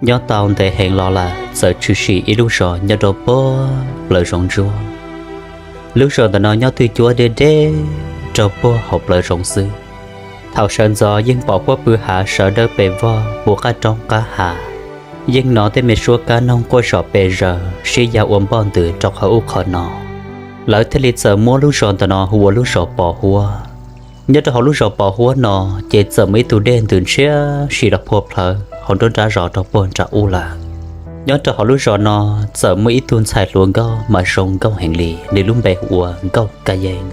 Nyob tau ntev heev los lawm txawm tshwm sim ib lub zos nyob rau puag plaws zoov ntsuab. Lub zos ntawm no nyob twj cuab deb deb rau puag hauv plaws zoov xwb. Thaum sawv ntxov yeej pom huab pw hav sawv dawb pes vog puv qab roob qab hav. Yeej hnov tej me suab kab noog quaj zom pes zaws sib yav ua npoj ntws rau qhov ub qhov no. Lawv thiaj li txawm muab lub zos ntawm no hu ua lub zos Pos Huab. Nyob rau hauv lub zos Pos Huab no, ces txawm muaj ib tug dej ntws ntshiab si los phua plhawv hauv nruab nrab zos rau puag nram ub lawm. Nyob rau hauv lub zos no, txawm muaj ib tug ntxhais hluas nkauj mas zoo nkauj heev li, nws lub npe hu ua Nkauj Kab Yeeb.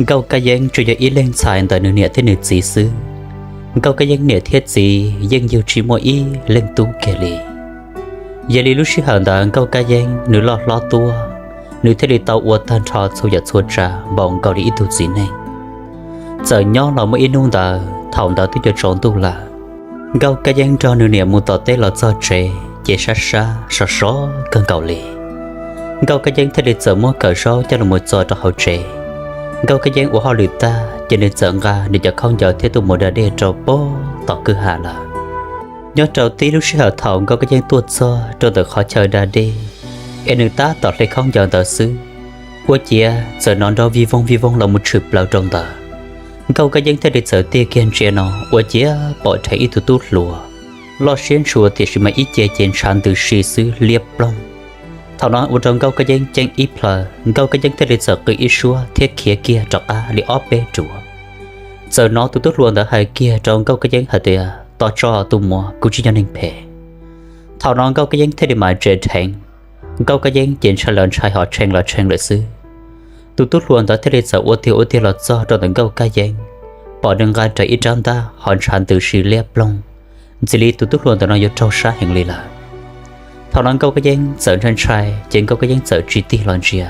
Nkauj Kab Yeeb tsuas yog ib leeg ntxhais ntawm nws niam thiab nws txiv xwb. Nkauj Kab Yeeb niam thiab txiv yeej yug tsis muaj ib leej tub kiag li. Yog li lub sij hawm ntawd Nkauj Kab Yeeb nws loj hlob tuaj, nws thiaj li tau ua tag nrho txhua yam txhua tsav npaum nkaus li ib tug txiv neej. Txawm nyob los muaj ib hnub ntawd, thaum ntawd twb yuav tsaus ntuj lawm, Nkauj Kab Yeeb nrog nws niam mus tom teb los txog tsev ces sab sab sov sov kawg nkaus li. Nkauj Kab Yeeb thiaj li txawm muab kawm zaub coj los mus txo rau hauv tsev. Nkauj Kab Yeeb ua hauj lwm tag ces nws txawm nqa nws cov khaub ncaws thiab tuaj mus da dej rau puag tom kwj ha lawm. Nyob rau tib lub sij hawm thaum Nkauj Kab Yeeb tuaj txog rau ntawm qhov chaw da dej, es nws tab tom hle khaub ncaws ntawd xwb, ua ciav txawm hnov nrov vij voog vij voog los mus tshwm plaws rau ntawd. Nkauj Kab Yeeb thiaj li txawm tig kiag ntsia no ua ciav pom dheev ib tug tub hluas loj siab ntshua tiam sis mas ib ce ces ntshav ntws si xwb liab ploog. Thaum no ua rau Nkauj Kab Yeeb ceeb ib plhaw, Nkauj Kab Yeeb thiaj li txawm qw ib suab thiab khiav kiag rov qab li ob peb ruam. Txawm hnov tus tub hluas ntawd hais kiag rau Nkauj Kab Yeeb hais tias, Tos tso tus muam, kuv tsis yog neeg phem. Thaum no Nkauj Kab Yeeb thiaj li mam tsev dheev. Nkauj Kab Yeeb ces ntshai los ntshai ho tshee los tshee lawm xwb. Tus tub hluas ntawd thiaj li txawm ua tiag ua tiag los txog rau ntawm Nkauj Kab Yeeb, pom nws nqa rawv ib rab ntaj ho ntshav ntws si liab ploog, ntxim li tus tub hluas ntawm no yuav raug sab heev li lawm. Thaum no Nkauj Kab Yeeb txawm ntshai ntshai ces Nkauj Kab Yeeb txawm tsis tig los ntsia.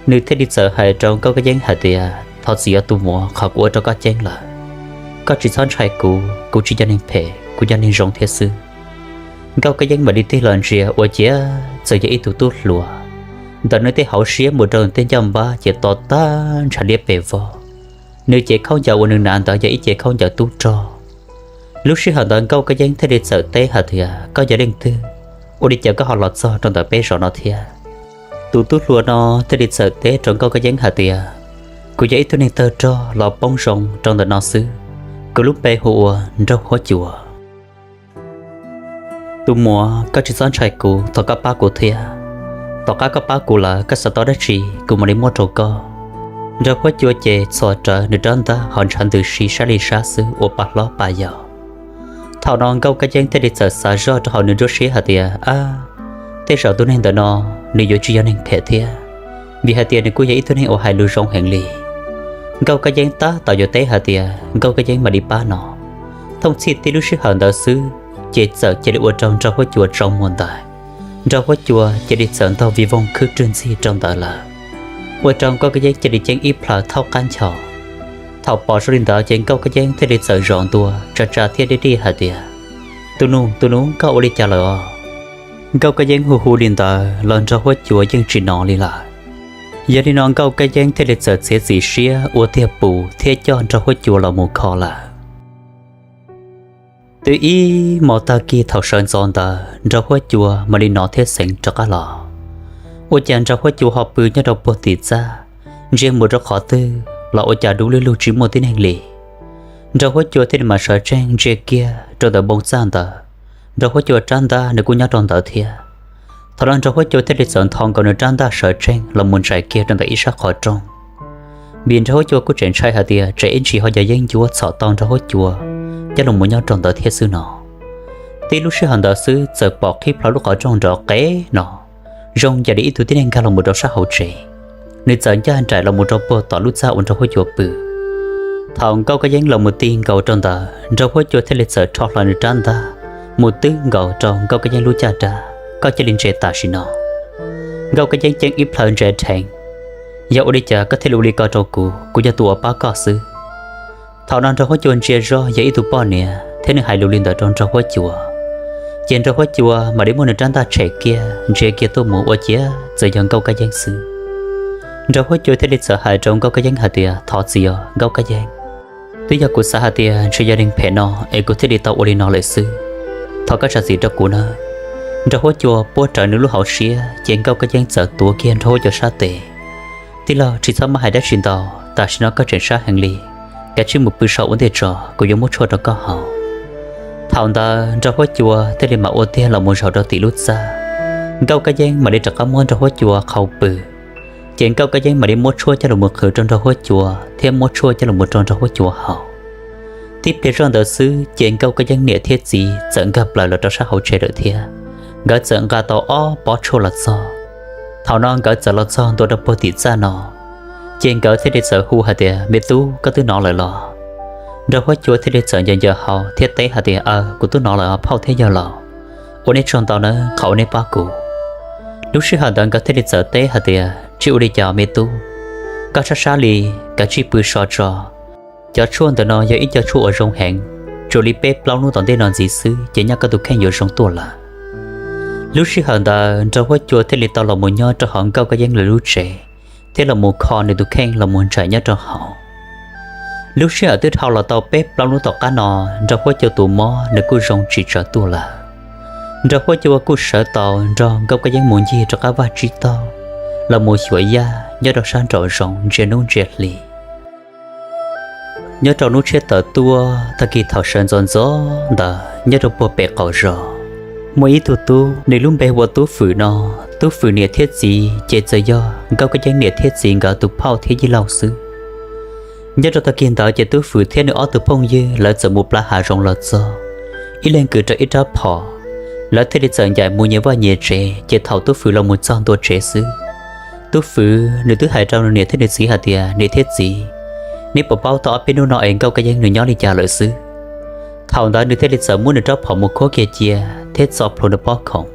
Nws thiaj li txawm hais rau Nkauj Kab Yeeb hais tias, Thov txim os tus muam, qhov kuv ua rau koj ceeb lawm. Koj tsis txhob ntshai kuv, kuv tsis yog neeg phem, kuv yog neeg zoo thiab xwb. Nkauj Kab Yeeb mam li tig los ntsia ua ciav txawm yog ib tug tub hluas, ntawm nws tej hauv siab mus rau nws tej ncauj npab ces to tag ntshav liab pes vog. Nws cev khaub ncaws uas nws hnav ntawd yog ib cev khaub ncaws tub rog. Lub sij hawm ntawd Nkauj Kab Yeeb thiaj li txawm teb hais tias, Koj yog leej twg? Ua li cas koj ho los txog rau ntawm peb zos no thiab? Tus tub hluas no thiaj li txawm teb rau Nkauj Kab Yeeb hais tias, Kuv yog ib tug neeg tawg rog los poob zoo rau ntawm no xwb. Kuv lub npe hu ua Nraug Huab Cua. Tus muam, koj tsis txhob ntshai kuv, thov koj pab kuv thiab. Tom qab koj pab kuv lawm, koj xav tau dab tsi kuv mam li muab rau koj. Nraug Huab Cua ces txhos rawv nws rab ntaj ho ntshav ntws si sab li sab xwb ua pa hlob pa yau. Thaum no Nkauj Kab Yeeb thiaj li txawm xav zoj rau hauv nws nruab siab hais tias, Ab, tej zaum tus neeg ntawm no nws yuav tsis yog neeg phem thiab, vim hais tias nws kuj yog ib tug neeg uas hais lus zoo heev li. Nkauj Kab Yeeb tab tom yuav teb hais tias Nkauj Kab Yeeb mam li pab no, thooj txhij tib lub sij hawm ntawd xwb ces txawm cia li ua rau Nraug Huab Cua tsaus muag ntais. Nraug Huab Cua cia li txawm ntaug vij voog khwb rwg ntxig rau ntawd lawm, ua rau Nkauj Kab Yeeb cia li ceeb ib plhaw thaub qab nchos. Thaum pom zoo li ntawd ces Nkauj Kab Yeeb thiaj li txawm zov ntua tsa tsa thiab dib dij hais tias, Tus nus, tus nus, koj ua li cas lawm os? Nkauj Kab Yeeb hu hu li ntawd los Nraug Huab Cua yeej tsis hnov li lawm. Yog li no Nkauj Kab Yeeb thiaj li txawm txiav txim siab ua tiag pus thiab coj Nraug Huab Cua los mus kho lawm. Twb ib hmo tag kis thaum sawv ntxov ntawd Nraug Huab Cua mam li hnov thiab xeev rov qab los. Ua cas Nraug Huab Cua ho pw nyob rau puag tim txaj, ntsia mus rau qhov twg los ua cas dub lug lug tsis muaj tib neeg li. Nraug Huab Cua thiaj li mam sawv tsees ntsia kiag rau ntawm npoo txaj ntawd, Nraug Huab Cua rab ntaj nws kuj nyob rau ntawd thiab. Thaum no Nraug Huab Cua thiaj li txawm ntho nkaus nws rab ntaj sawv tsees los mus ntsais kiag rau ntawm ib sab qhov rooj. Vim Nraug Huab Cua kuj tseem ntshai hais tias tsam ib ntsis ho yog yeeb ncuab txhom tau Nraug Huab Cua coj los mus nyob rau ntawd thiab xwb no. Tib lub sij hawm ntawd xwb txawm pom qhib plho lub qhov rooj nrov qev no, zoo yam li ib tug tib neeg nkag los mus rau sab hauv tsev. Nws txawm ncaj nraim los mus rau puag tom lub txaj uas Nraug Huab Cua pw. Thaum Nkauj Kab Yeeb los mus ti nkaus rau ntawd, Nraug Huab Cua thiaj li txawm rho hlo nws rab ntaj mus twb nkaus rau Nkauj Kab Yeeb lub caj dab. Koj cia li ntsia tam sim no. Nkauj Kab Yeeb ceeb ib plhaw ntsia dheev. Yog ua li cas koj thiaj li ua li ko rau kuv? Kuv yog tus uas pab koj xwb. Thaum no Nraug Huab Cua ntsia zoj yog ib tug poj niam thiab nws hais lus li ntawd rau Nraug Huab Cua, ces Nraug Huab Cua mam li muab nws rab ntaj tshem kiag ntsia kiag tuaj mus ua ciav txawm yog Nkauj Kab Yeeb xwb. Nraug Huab Cua thiaj li txawm hais rau Nkauj Kab Yeeb hais tias, thov txim os Nkauj Kab Yeeb, twb yog kuv xav hais tias ntshe yog neeg phem no es kuv thiaj li tau ua li no lawm xwb. Thov koj zam txim rau kuv nawb. Nraug Huab Cua puab rawv nws lub hauv siab ces Nkauj Kab Yeeb txawm tuav kiag Nraug Huab Cua sab tes. Tij laug, tsis txhob maj hais dab tsi ntau, tam sim no koj tseem sab heev li, kav tsij mus pw so ua ntej tso, kuv yuav muab tshuaj rau koj haus. Thaum ntawd Nraug Huab Cua thiaj li mam ua tiag los mus zaum rau tim lub txaj. Nkauj Kab Yeeb mam li rov qab muab Nraug Huab Cua qhau pw, ces Nkauj Kab Yeeb mam li muab tshuaj coj los mus qhwv rau Nraug Huab Cua thiab muab tshuaj coj los mus rau Nraug Huab Cua haus. Tib pliag zoj ntawd xwb ces Nkauj Kab Yeeb niam thiab txiv txawm nkag plaws los rau sab hauv tsev lawm thiab. Nkawd txawm nqa tau ob pob tshuaj los txog. Thaum no nkawd txawm los txog ntua rau puag tim txaj no, ces nkawd thiaj li txawm hu hais tias, me tub, koj twb nov lawm los? Nraug Huab Cua thiaj li txawm ncaws ncaws hauv thiab teb hais tias, aw, kuv twb nov lawm os phauj thiab yawg laus. Ua nej tsaug ntau nawb qhov uas nej pab kuv. Lub sij hawm ntawd nkawd thiaj li txawm teb hais tias, tsis ua li cas me tub, koj sab sab li, kav tsij pw so tso. Cov tshuaj ntawm no yog ib co tshuaj uas zoo heev, tsuas li peb plaub hnub tom ntej no ntxiv xwb ces nyaj koj tus kheej yuav zoo tuaj lawm. Lub sij hawm ntawd Nraug Huab Cua thiaj li tau los mus nyob rau hauv Nkauj Kab Yeeb lawv lub tsev, thiab los mus kho nws tus kheej los mus ntsais nyob rau hauv. Lub sij hawm twb dhau los tau peb plaub hnub tom qab no, Nraug Huab Cua tus mob nws kuj zoo tsis tsawg tuaj lawm. Nraug Huab Cua kuj sawv tau nrog Nkauj Kab Yeeb mus ncig rov qab vaj tsib taug, los mus xyuas yaj nyob rau sab nraum zoov ntsia hnub ntsia hli. Nyob rau hnub tshiab taws tuaj tag kis thaum sawv ntxov ntxov ntawd nyob rau puag pem qaum zos, muaj ib tug tub nws lub npe hu ua Tub Fwm no. Tub Fwm niam thiab txiv ces txawm yog Nkauj Kab Yeeb niam thiab txiv nkawd tus phauj thiab yij laug xwb. Nyob rau tag kis ntawd ces Tub Fwm thiab nws ob tug phooj ywg lawv txawm mus plav hav zoov los txog, ib leeg kwv rau ib rab phom, lawv thiaj li txawm ncaim mus nyias vaj nyias tsev. Ces thaum Tub Fwm los mus txog ntua tsev xwb, Tub Fwm nws twb hais rau nws niam thiab nws txiv hais tias, niam thiab txiv, neb puas paub tau ob peb hnub no es Nkauj Kab Yeeb nws nyob li cas lawm xwb? Thaum ntawd nws thiaj li txawm muab nws rab phom mus khuab kiag cia thiab txo plhuav nws pob khoom.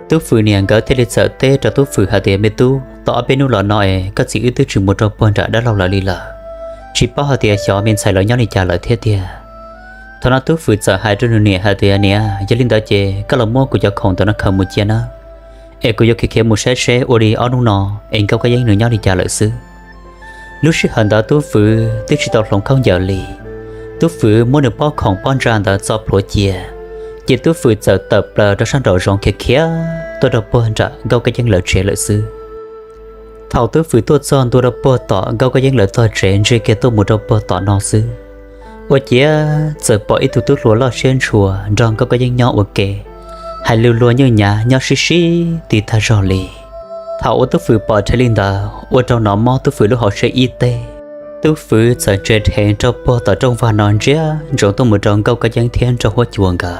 Tub Fwm niam nkawd thiaj li txawm teb rau Tub Fwm hais tias, me tub, tau ob peb hnub los no es koj txiv wb twb tsis mus rau puag nram dab laug lawv li lawm, tsis paub hais tias xyov me ntxhais lawv nyob li cas lawm thiab tiag. Thaum no Tub Fwm txawm hais rau nws niam hais tias, niam, yog li ntawd ces koj los muab kuv cov khoom ntawm no khaws mus cia nawb, es kuv yuav khiav khiav mus saib seb ua li ob hnub no es Nkauj Kab Yeeb nws nyob li cas lawm xwb. Lub sij hawm ntawd Tub Fwm twb tsis tau hloov khaub ncaws li. Tub Fwm muab nws pob khoom pob ntsa ntawd txo plhuav cia, ces Tub Fwm txawm tawm plaws rau sab nraum zoov khiav khiav tuaj rau puag nram Nkauj Kab Yeeb lawv tsev lawm xwb. Thaum Tub Fwm tuaj txog ntua rau puag tom Nkauj Kab Yeeb lawv tog tsev ntsia kiag tuaj mus rau puag tom no xwb, ua ciav txawm pom ib tug tub hluas loj siab ntshua nrog Nkauj Kab Yeeb nyob ua ke, hais lus luag nyuj nyav nyob sib sib ti tag zog li. Thaum uas Tub Fwm pom dheev li ntawd ua rau nov mob Tub Fwm lub hauv siab ib teg. Tub Fwm txawm ntsia dheev rau puag tom rooj vag no ntsia ntsoov tuaj mus rau Nkauj Kab Yeeb thiab Nraug Huab Cua nkawd.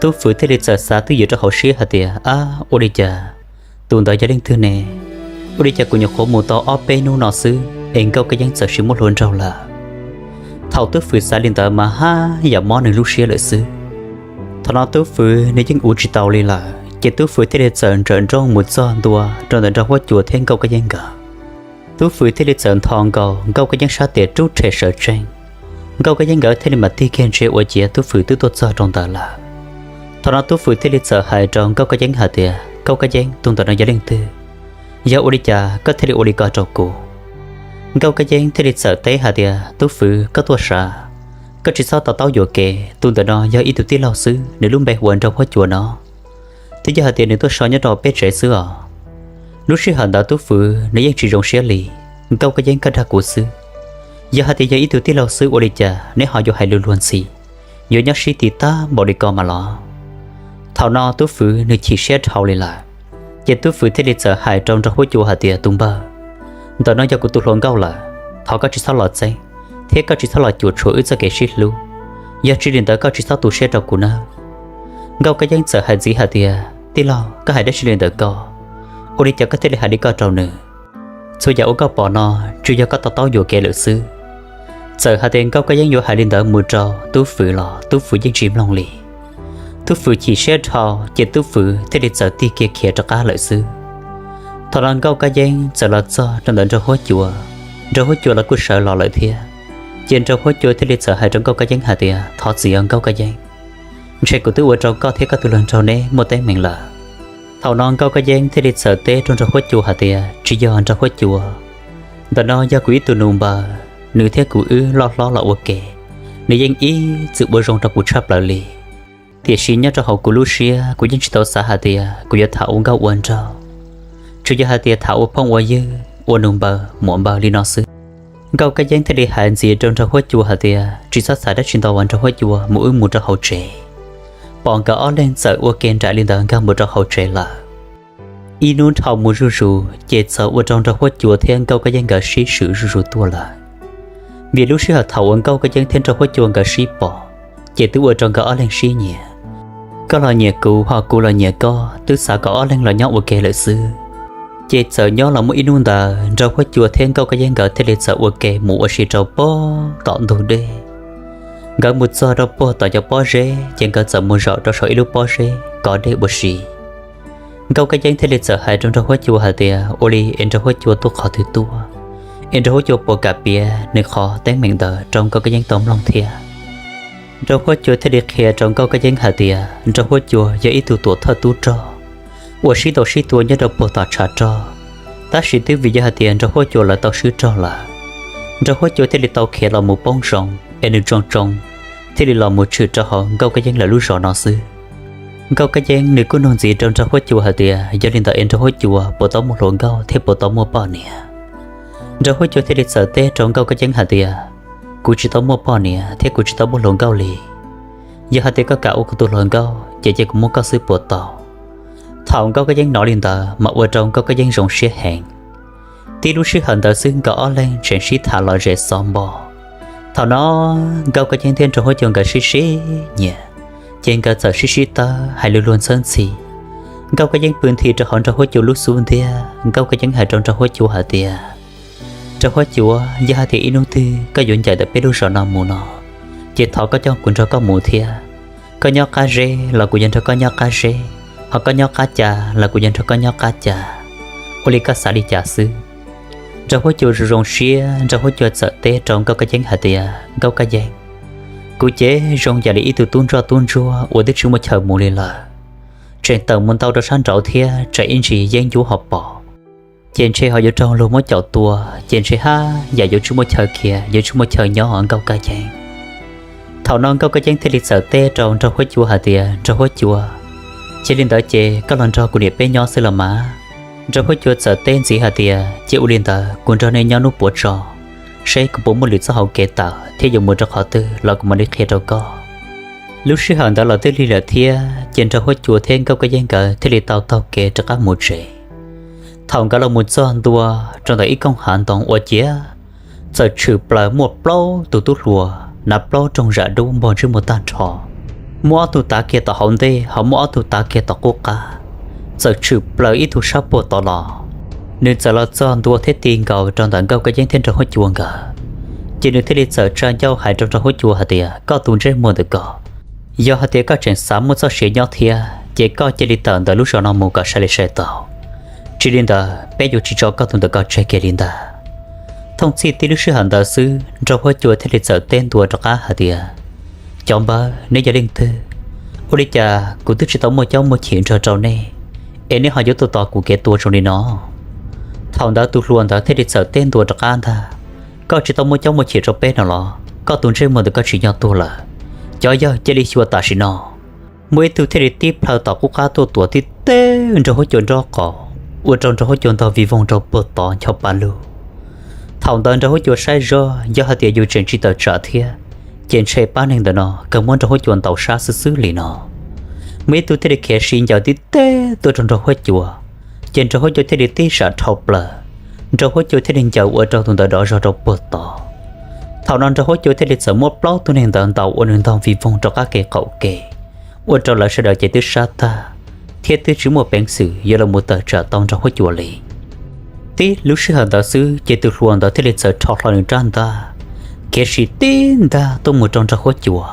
Tub Fwm thiaj li txawm xav twj ywm rau hauv siab hais tias, ab, ua li cas tus ntawd yog leej twg ne? Ua li cas kuv nyuam qhuav mus tau ob peb hnub no xwb es Nkauj Kab Yeeb txawm sis muab hlua nraug lawm? Thaum Tub Fwm xav li ntawd mas haj yam mob nws lub siab lawm xwb. Thaum no Tub Fwm nws yeej ua tsis tau li lawm, ces Tub Fwm thiaj li txawm nrawm nrooj mus txog ntua rau ntawm Nraug Huab Cua thiab Nkauj Kab Yeeb nkawd. Tub Fwm thiaj li txawm ntho nkaus Nkauj Kab Yeeb sab tes rub rhe sawv tsees. Nkauj Kab Yeeb nkawd thiaj li mam tig kiag ntsia ua ciav Tub Fwm twb tuaj txog rau ntawd lawm. Thaum no Tub Fwm thiaj li txawm hais rau Nkauj Kab Yeeb hais tias, Nkauj Kab Yeeb, tus ntawm no yog leej twg? Yog ua li cas koj thiaj li ua li ko rau kuv? Nkauj Kab Yeeb thiaj li txawm teb hais tias, Tub Fwm, koj tuaj sav, koj tsis txhob to taub yuam kev. Tus ntawm no yog ib tug tij laug xwb, nws lub npe hu ua Nraug Huab Cua no. Twb yog hais tias nws tuaj so nyob rau peb tsev xwb os. Lub sij hawm ntawd Tub Fwm nws yeej tsis zoo siab li. Nkauj Kab Yeeb, koj dag kuv xwb. Yog hais tias yog ib tug tij laug xwb ua li cas neb ho yuav hais lus luag ntxhi, yuav nyob sib ti tag npaum li ko mas los? Thaum no Tub Fwm nws chim siab dhau li lawm, ces Tub Fwm thiaj li txawm hais rau Nraug Huab Cua hais tias, tus npawg, ntawm no yog kuv tus hluas nkauj lawm, thov koj tsis txhob los txeeb, thiab koj tsis txhob los cuam tshuam wb txoj kev sib hlub. Yog tsis li ntawd koj tsis txhob tu siab rau kuv nawb. Nkauj Kab Yeeb txawm hais ntxiv hais tias, tij laug, koj hais dab tsi li ntawm ko? Ua li cas koj thiaj li hais li ko rau nws? Txhua yam uas koj pom no tsuas yog koj to taub yuam kev lawm xwb. Txawm hais tias Nkauj Kab Yeeb yuav hais li ntawd mus rau Tub Fwv los Tub Fwv yeej tsis mloog li. Tub Fwv chim siab dhau ces Tub Fwv thiaj li txawm tig kiag khiav rov qab lawm xwb. Thaum no Nkauj Kab Yeeb txawm los txog rau ntawm Nraug Huab Cua, Nraug Huab Cua los kuj sawv los lawm thiab. Ces Nraug Huab Cua thiaj li txawm hais rau Nkauj Kab Yeeb hais tias, thov txim os Nkauj Kab Yeeb, ntshe kuv twb ua rau koj thiab koj tus hluas nraug neb muaj teeb meem lawm. Thaum no Nkauj Kab Yeeb thiaj li txawm teb rau Nraug Huab Cua hais tias, tsis yog Nraug Huab Cua, ntawm no yog kuv ib tug nus npaws, nws thiab kuv wb loj hlob los ua ke, nws yeej ib txwm ua zoo rau kuv tshaj plaws li. Tiam sis nyob rau hauv kuv lub siab kuv yeej tsis tau xav hais tias kuv yuav tham ua nkauj ua nraug, tsuas yog hais tias tham ua phooj ua ywg ua nus npaws muam npaws li no xwb. Nkauj Kab Yeeb thiaj li hais ntxiv rau Nraug Huab Cua hais tias, tsis txhob xav dab tsi ntau os Nraug Huab Cua, mus wb mus rau hauv tsev. Pom nkawd ob leeg txawm ua ke nraim li ntawd nkag mus rau hauv tsev lawm. Ib hnub dhau mus zuj zus ces txawm ua rau Nraug Huab Cua thiab Nkauj Kab Yeeb nkawd sib swm zuj zus tuaj lawm. Vim lub sij hawm thaum uas Nkauj Kab Yeeb thiab Nraug Huab Cua nkawd sib pom, ces twb ua rau nkawd ob leeg sib nyiam. Koj los nyiam kuv ho kuv los nyiam koj, twb xav kom ob leeg los nyob ua ke lawm xwb. Ces txawm nyob los muaj ib hnub ntawd Nraug Huab Cua thiab Nkauj Kab Yeeb nkawd thiaj li txawm ua ke mus ua si rau puag tom ntug dej. Nkawd mus txog rau puag tom cov pob zeb ces nkawd txawm mus zaum rau saum ib lub pob zeb kov dej ua si. Nkauj Kab Yeeb thiaj li txawm hais rau Nraug Huab Cua hais tias, ua li es Nraug Huab Cua tuaj qhov twg tuaj, es Nraug Huab Cua puas kam piav nws qhov teeb meem ntawd rau Nkauj Kab Yeeb tau mloog thiab? Nraug Huab Cua thiaj li qhia rau Nkauj Kab Yeeb hais tias Nraug Huab Cua yog ib tug tuam thawj tub rog uas sib ntaus sib tua nyob rau puag tom tshav rog, tab sis twb vim yog hais tias Nraug Huab Cua lawv tau swb rog lawm, Nraug Huab Cua thiaj li tau khiav los mus poob zoo, es nws tsoo tsoo thiaj li los mus tshwm rau hauv Nkauj Kab Yeeb lawv lub zos no xwb. Nkauj Kab Yeeb nws kuj nug ntxiv rau Nraug Huab Cua hais tias yog li ntawd es Nraug Huab Cua puas tau muaj hluas nkauj thiab puas tau muaj poj niam? Nraug Huab Cua thiaj li txawm teb rau Nkauj Kab Yeeb hais tias, kuv tsis tau muaj poj niam thiab kuv tsis tau muaj hluas nkauj li. Yog hais tias koj kam ua kuv tus hluas nkauj ces cia kuv muab koj xwb puas tau? Thaum Nkauj Kab Yeeb hnov li ntawd mas ua rau Nkauj Kab Yeeb zoo siab heev. Tib lub sij hawm ntawd xwb nkawd ob leeg tseem sib tham lom zem xov npo. Thaum no Nkauj Kab Yeeb thiab Nraug Huab Cua nkawd sib sib nyiam, ces nkawd txawm sib sib tawb hais lus luag ntxhawb ntxhi. Nkauj Kab Yeeb pw nthi rau hauv Nraug Huab Cua lub xub ntiag, Nkauj Kab Yeeb hais rau Nraug Huab Cua hais tias, Nraug Huab Cua, yog hais tias ib hnub twg koj yuav ncaim ntawm peb lub zos no mus no, ces thov koj coj kuv nrog koj mus thiab. Koj nyob qab zeb los kuv yuav nrog koj nyob qab zeb, ho koj nyob qab ca los kuv yuav nrog koj nyob qab ca. Ua li koj xav li cas xwb? Nraug Huab Cua zoo zoo siab, Nraug Huab Cua txawm teb rau Nkauj Kab Yeeb hais tias, Nkauj Kab Yeeb, kuv ces zoo yam li ib tug tub ntsoj tub ntsuag uas twb tsis muaj chaw mus li lawm. Tseem tawm mus ntau rau sab nraud thiab tsam ib ntsis yeeb ncuab ho pom, ces ntshe ho yuav raug luag muab caum tua, ces ntshe haj yam yuav tsis muaj chaw khiav, yuav tsis muaj chaw nyob os Nkauj Kab Yeeb. Thaum no Nkauj Kab Yeeb thiaj li txawm teb rau Nraug Huab Cua hais tias, Nraug Huab Cua, cia li ntawd ces koj los nrog kuv niam peb nyob xwb los mas. Nraug Huab Cua txawm teb ntxiv hais tias, cia ua li ntawd kuv nrog nej nyob hnub puav tso, saib kuv puas muaj lwm txoj hauv kev tawm thiab yuav mus rau qhov twg los kuv mam li qhia rau koj. Lub sij hawm ntawd los twb lig lawm thiab, ces Nraug Huab Cua thiab Nkauj Kab Yeeb nkawd thiaj li tau taug kev rov qab mus tsev. Thaum nkawd los mus txog ntua rau ntawm ib koog hav ntoo ua ciav, txawm tshwm plaws muaj plaub tus tub hluas hnav plaub rooj zam dub npog ntsej muag tag nrho. Muaj ob tug tav kiag tom hauv ntej ho muaj ob tug tav kiag tom qub qab. Txawm tshwm plaws ib tug sab puag tod los, nws txawm los txog ntua thiab ti nkaus rau ntawm Nkauj Kab Yeeb thiab Nraug Huab Cua nkawd. Ces nws thiaj li txawm tsa ncauj hais rau Nraug Huab Cua hais tias, koj tus ntsej muag ntawm ko, yog hais tias koj tseem xav muaj txoj sia nyob thiab ces koj cia li tawm ntawm lub zos no mus kom sai li sai tau. Tsis li ntawd peb yuav tsis tso koj tus ntawm ko tseg kiag li ntag. Thooj txhij tib lub sij hawm ntawd xwb Nraug Huab Cua thiaj li txawm teb ntua rov qab hais tias, cov npawg, neb yog leej twg? Ua li cas kuv twb tsis tau muaj caub muaj chim nrog rau nej, es nej ho yuav tuaj tos kuv kev tua zoo li no? Thaum ntawd tus hluas ntawd thiaj li txawm teb ntua rov qab ntag, koj tsis tau muaj caub muaj chim rau peb no los? Koj tus ntsej muag ntawm koj tsim nyog tuag lawm. Cov yawg, cia li xyuas tam sim no. Muaj ib tug thiaj li tib plhaw tom qub qab tuaj tuam tib teg Nraug Huab Cua nrob qaum, ua rau Nraug Huab Cua ntog vij voog rau puag tod ncho pa lug. Thaum ntawd Nraug Huab Cua saib zoj, yog hais tias yus tseem tsis tawm tsam thiab, ces ntshe pab neeg ntawm no kawg muab Nraug Huab Cua ntaus sab xwb xwb li no. Muaj ib tug thiaj li khiav si ncaws tib teg tuaj rau Nraug Huab Cua, ces Nraug Huab Cua thiaj li tib sam dhau plaws. Nraug Huab Cua thiaj li ncaws ua rau tus ntawd dov zog rau puag tod. Thaum no Nraug Huab Cua thiaj li txawm muab plaub tug neeg ntawd ntaus ua nws ntog vij voog rau qab ke qaum ke, ua rau lawv sawv daws ces twb sab tag, thiab twb tsis muaj peev xwm yuav los mus tawm tsam tau Nraug Huab Cua li. Tib lub sij hawm ntawd xwb ces tus hluas ntawd thiaj li txawm rho hlo nws rab ntaj, kev sim tib ntag tuaj mus rau Nraug Huab Cua.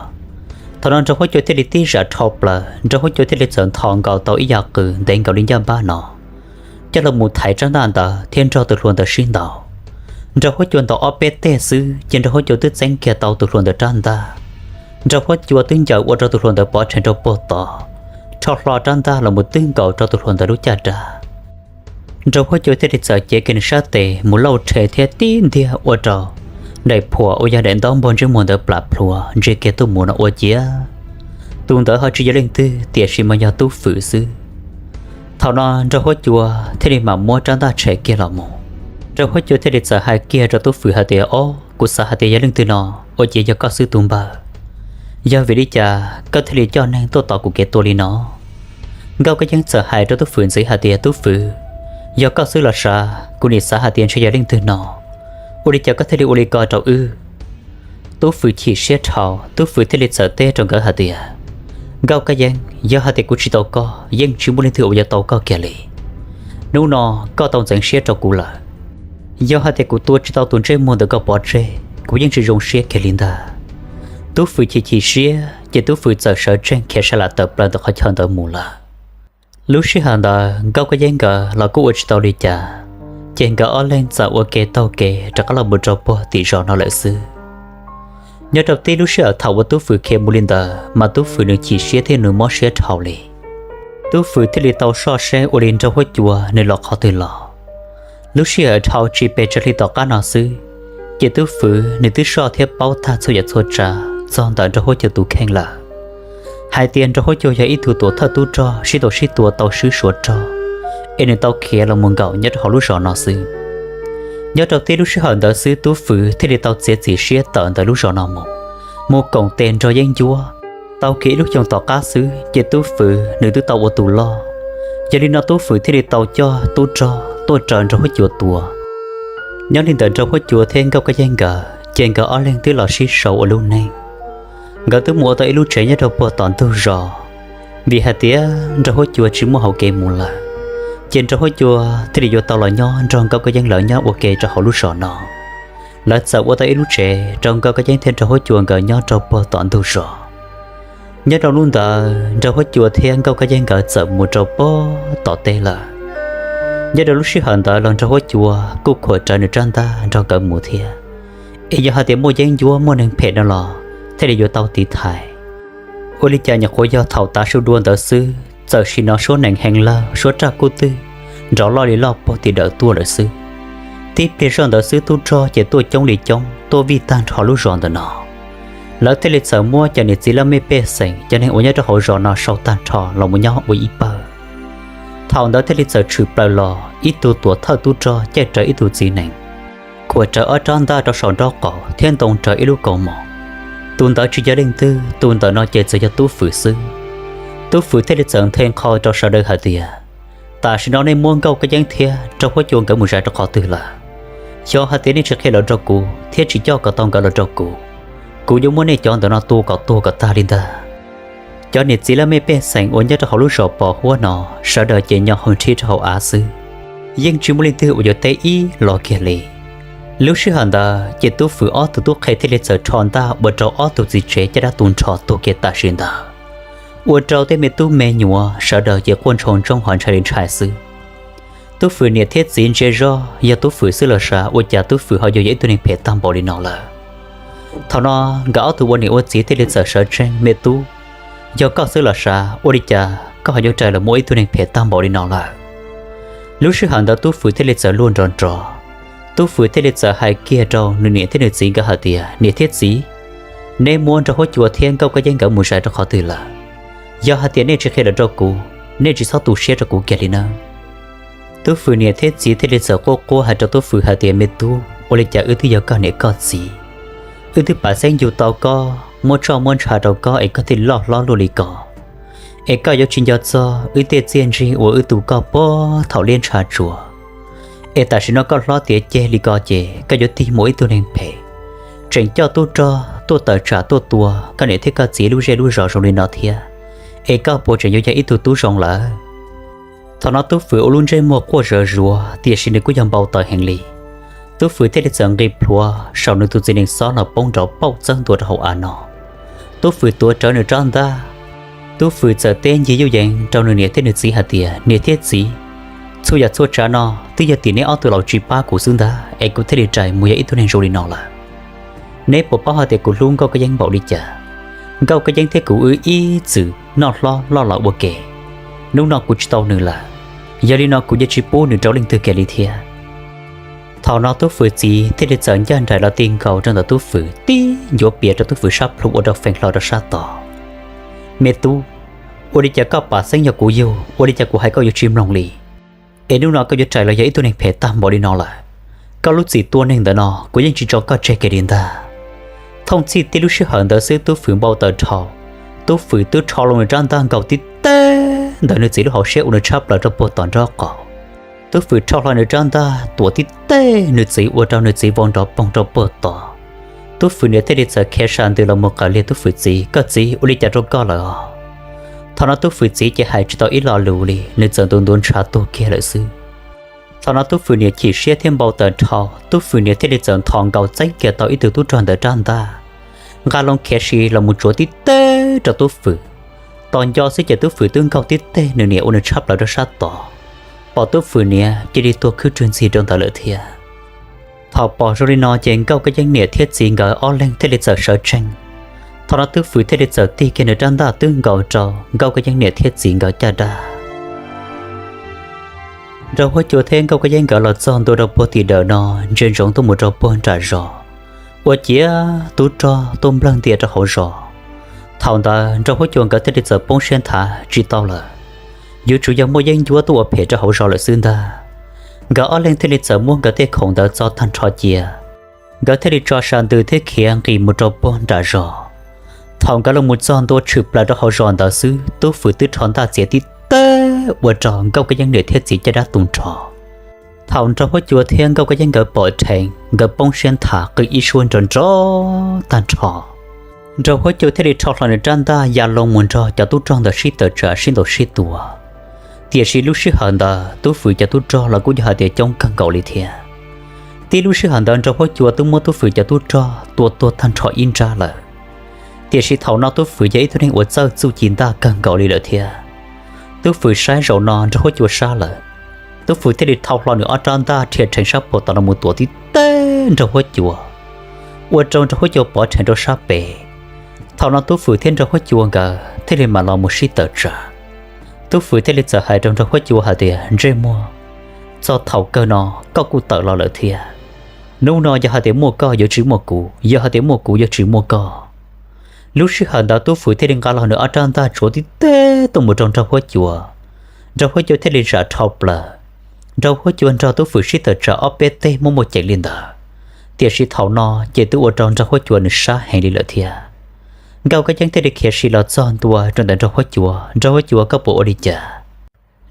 Thaum no Nraug Huab Cua thiaj li tib zam dhau plaws, Nraug Huab Cua thiaj li txawm nthos nkaus tau ib yam qws ntev nkaus li ncaj npab no, coj los mus thaiv rab ntaj ntawd thiab nrog tus hluas ntawd sib ntaus. Nraug Huab Cua ntaus ob peb teg xwb ces Nraug Huab Cua twb txeeb kiag tau tus hluas ntawd rab ntaj. Nraug Huab Cua twb ncaws ua rau tus hluas ntawd pov rhees rau puag tod, rho hlo rab ntaj los mus twb nkaus rau tus hluas ntawd lub caj dab. Nraug Huab Cua thiaj li txawm cev kiag nws sab tes mus lauj rhe thiab tib ntiag ua rau daim phuam uas yog daim ntaub npog ntsej muag ntawd plam plhuav ntsia kiag tuaj mus no ua ciav tus ntawd ho tsis yog leej twg tiam sis mas yog Tub Fwm xwb. Thaum no Nraug Huab Cua thiaj li mam muab rab ntaj tshem kiag los mus. Nraug Huab Cua thiaj li txawm hais kiag rau Tub Fwm hais tias, Ob, kuv xav hais tias yog leej twg no, ua ciav yog koj xwb tus npawg. Yog vim li cas koj thiaj li coj neeg tuaj tos kuv kev tua li no? Nkauj Kab Yeeb txawm hais rau Tub Fwm ntxiv hais tias, Tub Fwm, yog koj xwb los sav, kuv nim xav hais tias ntshe yog leej twg no, ua li cas koj thiaj li ua li ko rau wb? Tub Fwm chim siab dhau, Tub Fwm thiaj li txawm teb rau nkawd hais tias, Nkauj Kab Yeeb, yog hais tias kuv tsis tau koj, yeej tsis muaj leej twg uas yuav tau koj kiag li. Hnub no koj tau ntxeev siab rau kuv lawm. Yog hais tias kuv tua tsis tau tus ntsej muag ntawm koj pov tseg, kuv yeej tsis zoo siab kiag li ntag. Tub Fwm chim chim siab ces Tub Fwm txawm sawv tsees khiav sav lam tawm plaws ntawm qhov chaw ntawd mus lawm. Lub sij hawm ntawd Nkauj Kab Yeeb nkawd los kuj ua tsis tau li cas, ces nkawd ob leeg txawm ua ke taug kev rov qab los mus rau puag tim zos no lawm xwb. Nyob rau tib lub sij hawm thaum uas Tub Fwm khiav mus li ntawd mas Tub Fwm nws chim siab thiab nws mob siab dhau li. Tub Fwm thiaj li tau soj seb ua li Nraug Huab Cua nws los qhov twg los. Lub sij hawm dhau tsis pes tsawg hli tom qab no xwb, ces Tub Fwm nws twb soj thiab paub tag txhua yam txhua tsav txog ntawm Nraug Huab Cua tus kheej lawm, hais tias Nraug Huab Cua yog ib tug tuam thawj tub rog sib tau sib tua tau swb suav rog, es nws tau khiav los mus nkaum nyob rau hauv lub zos no xwb. Nyob rau tib lub sij hawm ntawd xwb Tub Fwm thiaj li tau txiav txim siab tawm ntawm lub zos no mus, mus koom tes nrog yeeb ncuab. Tau kiag ib lub xyoo tom qab xwb ces Tub Fwm nws twb tau ua tus loj. Yog li no Tub Fwm thiaj li tau coj tub rog tuaj raws Nraug Huab Cua tua. Nyob li ntawm Nraug Huab Cua thiab Nkauj Kab Yeeb nkawd ces nkawd ob leeg twb los sib sau ua lub neej. Nkawd twb mus ua tau ib lub tsev nyob rau puag tom ntug zos, vim hais tias Nraug Huab Cua tsis muaj hauv kev mus lawm, ces Nraug Huab Cua thiaj li yuav tau los nyob nrog Nkauj Kab Yeeb lawv nyob ua ke rau hauv lub zos no. Lawv txawm ua tau ib lub tsev rau Nkauj Kab Yeeb thiab Nraug Huab Cua nkawd nyob rau puag tom ntug zos. Nyob rau hnub ntawd Nraug Huab Cua thiab Nkauj Kab Yeeb nkawd txawm mus rau puag tom teb lawm. Nyob rau lub sij hawm ntawd los Nraug Huab Cua kuj khuam rawv nws rab ntaj nrog nkawd mus thiab, es yog hais tias muaj yeeb ncuab muaj neeg phem no los thiaj li yuav tau tiv thaiv. Ua li cas nyuam qhuav yog thaum tav su dua ntawd xwb txawm sim hnov suab nees heev lawg suab raj kub twg nrov loj li loj puag tim dawm tuaj lawm xwb. Tib pliag zoj ntawd xwb tub rog ces tuaj coob li coob tuaj vij tag nrho lub zos ntawm no. Lawv thiaj li txawm muab cov niam txiv laj mej pej xeem cov neeg uas nyob rau hauv zos no sau tag nrho los mus nyob ua ib pawg. Thaum ntawd thiaj li txawm tshwm plaws los ib tug tuam thawj tub rog caij rawv ib tug txiv nees, khuam rawv ob rab ntaj rau saum nraub qaum thiab ntoo rawv ib lub kaus mom. Tus ntawd tsis yog leej twg, tus ntawm no ces txawm yog Tub Fwm xwb. Tub Fwm thiaj li txawm nthe nqho rau sawv daws hais tias, Tam sim no nej muab Nkauj Kab Yeeb thiab Nraug Huab Cua nkawd mus zais rau qhov twg lawm? Yog hais tias nej tsis qhia los rau kuv thiab tsis coj kom tau nkawd los rau kuv, kuv yuav muab nej cov ntawm no tua kom tuag kom tag li ntag. Cov niam txiv laj mej pej xeem uas nyob rau hauv lub zos Pos Huab no, sawv daws ces nyo hau nrhib rau hauv av xwb, yeej tsis muaj leej twg uas yuav teb ib los kiag li. Lub sij hawm ntawd ces Tub Fwm ob tug tub qhe thiaj li txawm rho ntaj ua rau ob tug txiv tsev caj dab tu nrho tuag kiag tam sim ntawd, ua rau tej me tub me nyuam sawv daws ces quaj ntshau ntsoog ho ntshai li ntshai xwb. Tub Fwm niam thiab txiv ntsia zoj yog Tub Fwm xwb los sav ua cas Tub Fwm ho yuav yog ib tug neeg phem tag npaum li no lawm. Thaum no nkawd ob tug ua niam ua txiv thiaj li txawm sawv tsees, Me tub, yog koj xwb los sav ua li cas koj ho yuav rais los ua ib tug neeg phem tag npaum li no lawm? Lub sij hawm ntawd Tub Fwm thiaj li txawm luag nrov nrov. Tub Fwm thiaj li txawm hais kiag rau nws niam thiab nws txiv nkawd hais tias, Niam thiab txiv, neb muab Nraug Huab Cua thiab Nkauj Kab Yeeb nkawd mus zais rau qhov twg lawm? Yog hais tias nej tsis qhia los rau kuv, nej tsis txhob tu siab rau kuv kiag li nawb. Tub Fwm niam thiab txiv thiaj li txawm quaj quaj hais rau Tub Fwm hais tias, Me tub, ua li cas wb twb yog koj niam koj txiv, wb twb pav xeeb yug tau koj, muab tsoj muab ntsha rau koj es koj thiaj li loj hlob luaj li ko, es koj yuav tsis nco txog wb tej txiaj ntsig uas wb tu koj puag thaum liab ntsha tsuas, es tam sim no koj hlob tiav ceg li ko ces koj yuav tig mus ib tug neeg phem, tseem coj tub rog tuaj tawm tsam tuaj tua koj niam thiab koj txiv lub zej lub zos zoo li no thiab, es koj puas tseem yuav yog ib tug tub zoo lawm? Thaum no Tub Fwm ua lub ntsej muag quaj zawv zuav tiam sis nws kuj yog npau taws heev li. Tub Fwm thiaj li txawm nqis plhuav saum nws tus txiv nees xob los poob nrov pauj txawb ntua rau hauv av no. Tub Fwm tuav rawv nws rab ntaj, Tub Fwm txawm teb ncig yuj yees rau nws niam thiab nws txiv hais tias, Niam thiab txiv, txhua yam txhua tsav no twb yog tim neb ob tug laus tsis pab kuv xwb ntag es kuv thiaj li rais mus yog ib tug neeg zoo li no lawm. Neb puas paub hais tias kuv hlub Nkauj Kab Yeeb npaum li cas? Nkauj Kab Yeeb thiab kuv wb ib txwm noj hlob loj los ua ke, hnub no kuv tsis tau nws lawm, yog li no kuv yeej tsis pub nws rau leej twg kiag li thiab. Thaum no Tub Fwm txiv thiaj li txawm ncaj nraim los ti nkaus rau ntawm Tub Fwm, tib ncuav pias rau Tub Fwm sab plhu ua rau feem hlo rau sab tod. Me tub, ua li cas koj pam xeeb yog kuv yug, ua li cas kuv hais koj yuav tsis mloog li? Es hnub no koj yuav rais los yog ib tug neeg phem tag npaum li no lawm. Koj lub txim tua neeg ntawm no kuv yeej tsis tso koj tseg kiag li ntag. Thooj txhij tib lub sij hawm ntawd xwb Tub Fwm npau taws dhau. Tub Fwm twb rho loo nws rab ntaj nkaus tib teg ntawm nws txiv lub hauv siab ua nws tshab plaws rau puag tom nraub qaum. Tub Fwm rho hlo nws rab ntaj tuam tib teg nws txiv ua rau nws txiv vau nrov poog rau puag tod. Tub Fwm niam thiaj li txawm khiav sa ntws los mus qawm liag Tub Fwm txiv, Koj txiv, ua li cas rau koj lawm os? Thaum no Tub Fwm txiv ces hais tsis tau ib lo lus li, nws txawm ntuav ntuav ntshav tuag kiag lawm xwb. Thaum no Tub Fwm niam chim siab thiab npau taws dhau, Tub Fwm niam thiaj li txawm nthos nkaus txeeb kiag tau ib tug tub rog ntawd rab ntaj, nqa loo khiav si los mus tsuav tib teg rau Tub Fwm. Tos nco xwb ces Tub Fwm twb nkaug tib teg nws niam ua nws tshab plaws rau sab tod, pom Tub Fwm niam cia li tuag khwb rwg ntxig rau ntawd lawm thiab. Thaum pom zoo li no ces Nkauj Kab Yeeb niam thiab txiv nkawd ob leeg thiaj li txawm sawv tsees. Thaum no Tub Fwm thiaj li txawm tig kiag nws rab ntaj twb nkaus rau Nkauj Kab Yeeb niam thiab txiv nkawd caj dab. Nraug Huab Cua thiab Nkauj Kab Yeeb nkawd los txog ntua rau puag tim dawm no, ntsia ntsoov tuaj mus rau puag nram zos, ua ciav tub rog tuaj nplawg ntia rau hauv zos. Thaum ntawd Nraug Huab Cua nkawd thiaj li txawm poob siab nthav tsis tau lawm, yuav tsum yog muaj yeeb ncuab tuaj ua phem rau hauv zos lawm xwb ntag. Nkawd ob leeg thiaj li txawm muab nkawd tej khoom ntawd txo tag nrho cia, nkawd thiaj li tso sa ntws thiab khiav nqis mus rau puag nram zos. Thaum nkawd los mus txog ntua tshwm plaws rau hauv zos ntawd xwb, Tub Fwm twb rho ntaj txiav tib teg ua rau Nkauj Kab Yeeb niam thiab txiv caj dab tu nrho. Thaum Nraug Huab Cua thiab Nkauj Kab Yeeb nkawd pom dheev, nkawd poob siab nthav qw ib suab nrov nrov tag nrho. Nraug Huab Cua thiaj li rho hlo nws rab ntaj ya loo mus nrog cov tub rog ntawd sib tawm tsam sib ntaus sib tua. Tiam sis lub sij hawm ntawd Tub Fwm cov tub rog los kuj yog hais tias coob kawg nkaus li thiab. Tib lub sij hawm ntawd Nraug Huab Cua twb muab Tub Fwm cov tub rog tua tuag tag nrho ib nrab lawm. Tiam sis thaum no Tub Fwm yog ib tug neeg uas txawj txuj ci ntaj kawg nkaus li lawm thiab. Tub Fwm saib zaum no Nraug Huab Cua sab lawm, Tub Fwm thiaj li thau hlo nws ob rab ntaj rhia rheev sab puag tom no mus tuav tib teg Nraug Huab Cua, ua rau Nraug Huab Cua pov rheev rau sab pem. Thaum no Tub Fwm thiab Nraug Huab Cua nkawd thiaj li mam los mus sib tawm tsam. Tub Fwm thiaj li txawm hais rau Nraug Huab Cua hais tias, Ntsej muag, txog thaum kawg no koj kuj tawm los lawm thiab. Hnub no yog hais tias muaj koj yuav tsis muaj kuv, yog hais tias muaj kuv yuav tsis muaj koj. Lub sij hawm ntawd Tub Fwm thiaj li nqa los nws ob rab ntaj tsuav tib teg tuaj mus rau Nraug Huab Cua. Nraug Huab Cua thiaj li zam dhau plaws. Nraug Huab Cua nrog Tub Fwm sib tawm tsam ob peb teg muaj muaj ceem li ntawd, tiam sis thaum no ces twb ua rau Nraug Huab Cua nws sab heev li lawm thiab. Nkauj Kab Yeeb thiaj li khiav si los txog ntua rau ntawm Nraug Huab Cua, Nraug Huab Cua, koj puas ua li cas?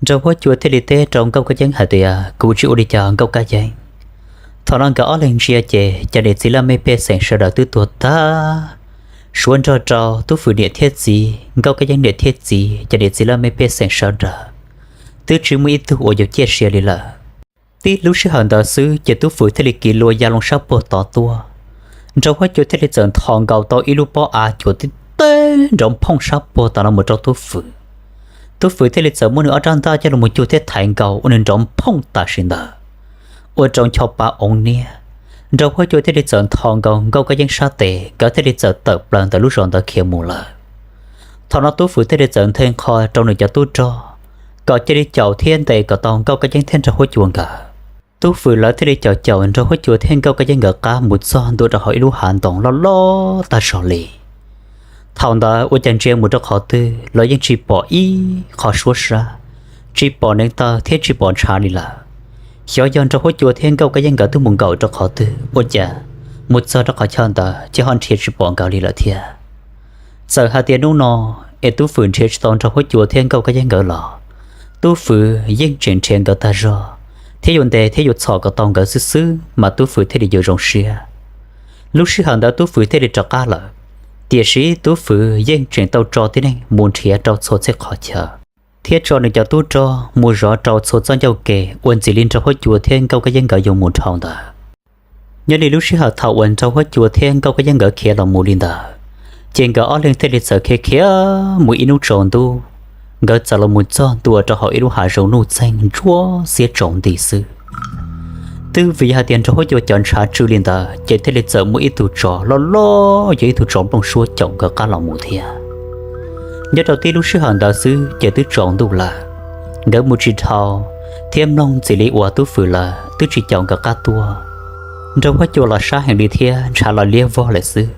Nraug Huab Cua thiaj li teb rau Nkauj Kab Yeeb hais tias, Kuv tsis ua li cas Nkauj Kab Yeeb. Thaum no nkawd ob leeg ntsia ces cov niam txiv laj mej pej xeem sawv daws twb tuag tag, suav nrog rau Tub Fwm niam thiab txiv, Nkauj Kab Yeeb niam thiab txiv, cov niam txiv laj mej pej xeem sawv daws twb tsis muaj ib tug uas yuav ciaj sia li lawm. Tib lub sij hawm ntawd xwb ces Tub Fwm thiaj li kiv lua ya loo sab puag tod tuaj. Nraug Huab Cua thiaj li txawm nthos nkaus tau ib lub pob av cuam tib teg nrov phooj sab puag tod no mus rau Tub Fwm. Tub Fwm thiaj li txawm muab nws ob rab ntaj coj los mus cug thiab thaiv nkaus ua nws nrov phooj tam sim ntawd, ua rau ncho pa oov niab. Nraug Huab Cua thiaj li txawm nthos nkaus Nkauj Kab Yeeb sab tes, nkawd thiaj li txawm tawm plaws ntawm lub zos ntawd khiav mus lawm. Thaum no Tub Fwm thiaj li txawm nthe nqho rau nws cov tub rog kom cia li caum thiab ntes kom tau Nkauj Kab Yeeb thiab Nraug Huab Cua nkawd. Tub Fwm lawv thiaj li caum caum Nraug Huab Cua thiab Nkauj Kab Yeeb nkawd qab mus txog ntua rau hauv ib lub hav ntoo loj loj tag zog li. Thaum ntawd ua cas ntsia mus rau qhov twg los yeej tsis pom ib qho suab sab, tsis pom neev taw thiab tsis pom ntshav li lawm. Xyov yog Nraug Huab Cua thiab Nkauj Kab Yeeb nkawd twb mus nkaum rau qhov twg, ua cas mus txog rau qhov chaw ntawd ces ho nrhiav tsis pom nkawd li lawm thiab. Txawm hais tias hnub no es Tub Fwm nrhiav tsis tau Nraug Huab Cua thiab Nkauj Kab Yeeb nkawd los, Tub Fwm yeej tseem nrhiav nkawd tag zog, thiab yuav ntes thiab yuav txhom kom tau nkawd xwb xwb mas Tub Fwm thiaj li yuav zoo siab. Lub sij hawm ntawd Tub Fwm thiaj li rov qab lawm, tiam sis Tub Fwm yeej tseem tau tso tib neeg mus nrhiav rau txhua txhia qhov chaw, thiab tso nws cov tub rog mus zov rau txhua txoj ncauj ke uas ntxim li Nraug Huab Cua thiab Nkauj Kab Yeeb nkawd yuav mus dhau ntawd. Nyob li lub sij hawm thaum uas Nraug Huab Cua thiab Nkauj Kab Yeeb nkawd khiav los mus li ntawd, ces nkawd ob leeg thiaj li txawm khiav khiav mus ib hnub tsaus ntuj, nkawd txawm los mus txog ntua rau hauv ib lub hav zoov nuj txeeg ntsuab xiab tsaus nti xwb. Twb vim yog hais tias Nraug Huab Cua cov ntshav tsw li ntawd, ces thiaj li txawm muaj ib tug tsov loj loj, yog ib tug tsov nplooj suab caum nkawd qab los mus thiab. Nyob rau tib lub sij hawm ntawd xwb ces twb tsaus ntuj lawm, nkawd mus tsis dhau, thiab mloog ntxim li uas Tub Fwm lawv twb tsis caum nkawd qab tuaj. Nraug Huab Cua los sab heev li thiab ntshav los liab vog lawm xwb.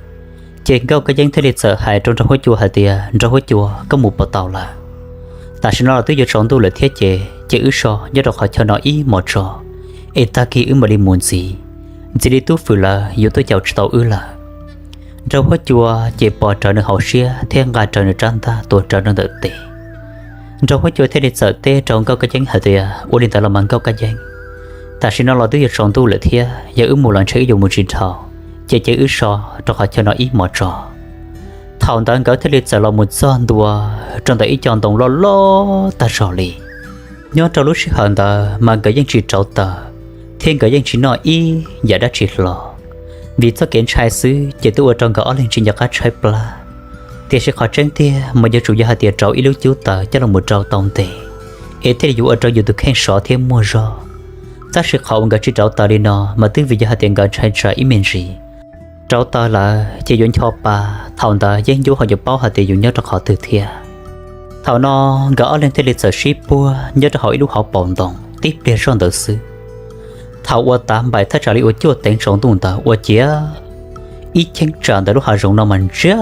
Ces Nkauj Kab Yeeb thiaj li txawm hais rau Nraug Huab Cua hais tias, Nraug Huab Cua, koj mus puas tau lawm? Tam sim no los twb yuav tsaus ntuj lawm thiab ces, ces wb so nyob rau qhov chaw no ib hmos tso, es tag kis wb mam li mus ntxiv. Ntxim li Tub Fwm lawv yuav tuaj caum tsis tau wb lawm. Nraug Huab Cua ces pom rawv nws hauv siab thiab nqa rawv nws rab ntaj tuav rawv rau ntawm tes. Nraug Huab Cua thiaj li txawm teb rau Nkauj Kab Yeeb hais tias, Ua li ntawd los mas Nkauj Kab Yeeb, tam sim no los twb yuav tsaus ntuj lawm thiab, yog wb mus los ntshe wb yuav mus tsis dhau, ces cia wb so rau qhov chaw no ib hmos tso. Thaum ntawd nkawd thiaj li txawm los mus txog ntua rau ntawm ib co ntoo loj loj tag zog li. Nyob rau lub sij hawm ntawd mas nkawd yeej tsis rauv taws, thiab nkawd yeej tsis noj ib yam dab tsi hlo, vim txoj kev ntshai xwb ces twb ua rau nkawd ob leeg tsis nco qab tshaib plab. Tiam sis qhov tseeb tiag mas yuav tsum yog hais tias rauv ib lub cub taws coj los mus rau tau ntes, es thiaj li yuav ua rau yus tus kheej sov thiab muaj zog. Tab sis qhov uas nkawd tsis rauv taws li no mas twb vim yog hais tias nkawd ntshai tsam ib me ntsis rauv taws lawm ces yuav ncho pa, thaum ntawd yeeb ncuab ho yuav paub hais tias yus nyob rau qhov twg thiab. Thaum no nkawd ob leeg thiaj li txawm sib puag nyob rau hauv ib lub hauv paus ntoo tib pliag zoj ntawd xwb. Thaum uas tav npaim thaj tsam li uas cuaj teev tsaus ntuj ntawd ua ciav ib cheeb tsam ntawm lub hav zoov no mas ntsiag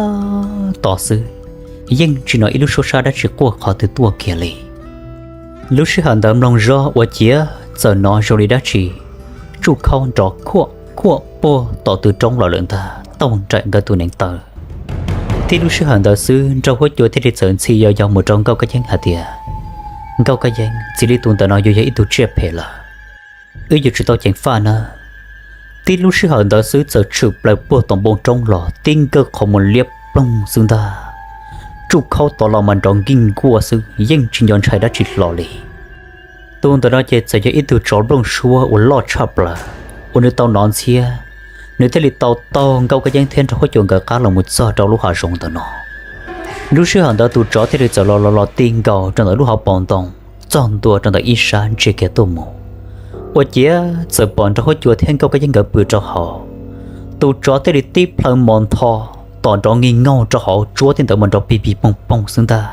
to xwb, yeej tsis hnov ib lub suab sab dab tsi quaj qhov twg tuaj kiag li. Lub sij hawm ntawd mloog zoj ua ciav txawm hnov zoo li dab tsi tsuj khaub nrov khuaj khuaj puag tom tw roob los lawm ntag, tauj nraim nkawd tus neev taw. Tib lub sij hawm ntawd xwb Nraug Huab Cua thiaj li txawm ntxhi yau yau mus rau Nkauj Kab Yeeb hais tias, Nkauj Kab Yeeb, txiv li tus ntawm no yuav yog ib tug tsiaj phem lawm, wb yuav tsum tau ceev faj nawb. Tib lub sij hawm ntawd xwb txawm tshwm plaws puag tom npoo roob los tib nkawj qhov muag liab ploog xwb ntag. Tsuj khaub tod los mas nrov nkij nkuaj xwb, yeej tsis nco ntshai dab tsi hlo li. Tus ntawm no ces txawm yog ib tug tsov nplooj suab uas loj tshaj plaws, uas nws tau hnov ntxhiab, nws thiaj li tau taug Nkauj Kab Yeeb thiab Nraug Huab Cua nkawd qab los mus txog rau lub hav zoov ntawm no. Lub sij hawm ntawd tus tsov thiaj li txawm los los los ti nkaus rau ntawm lub hauv paus ntoo, txog ntua rau ntawm ib sab ntsia kiag tuaj mus, ua ciav txawm pom Nraug Huab Cua thiab Nkauj Kab Yeeb nkawd pw rau hauv. Tus tsov thiaj li tib plhaw mos ntho tom nrov nkij nkuaj rau hauv, tsuab tib ntawd mas nrov pig pig poog poog xwb ntag.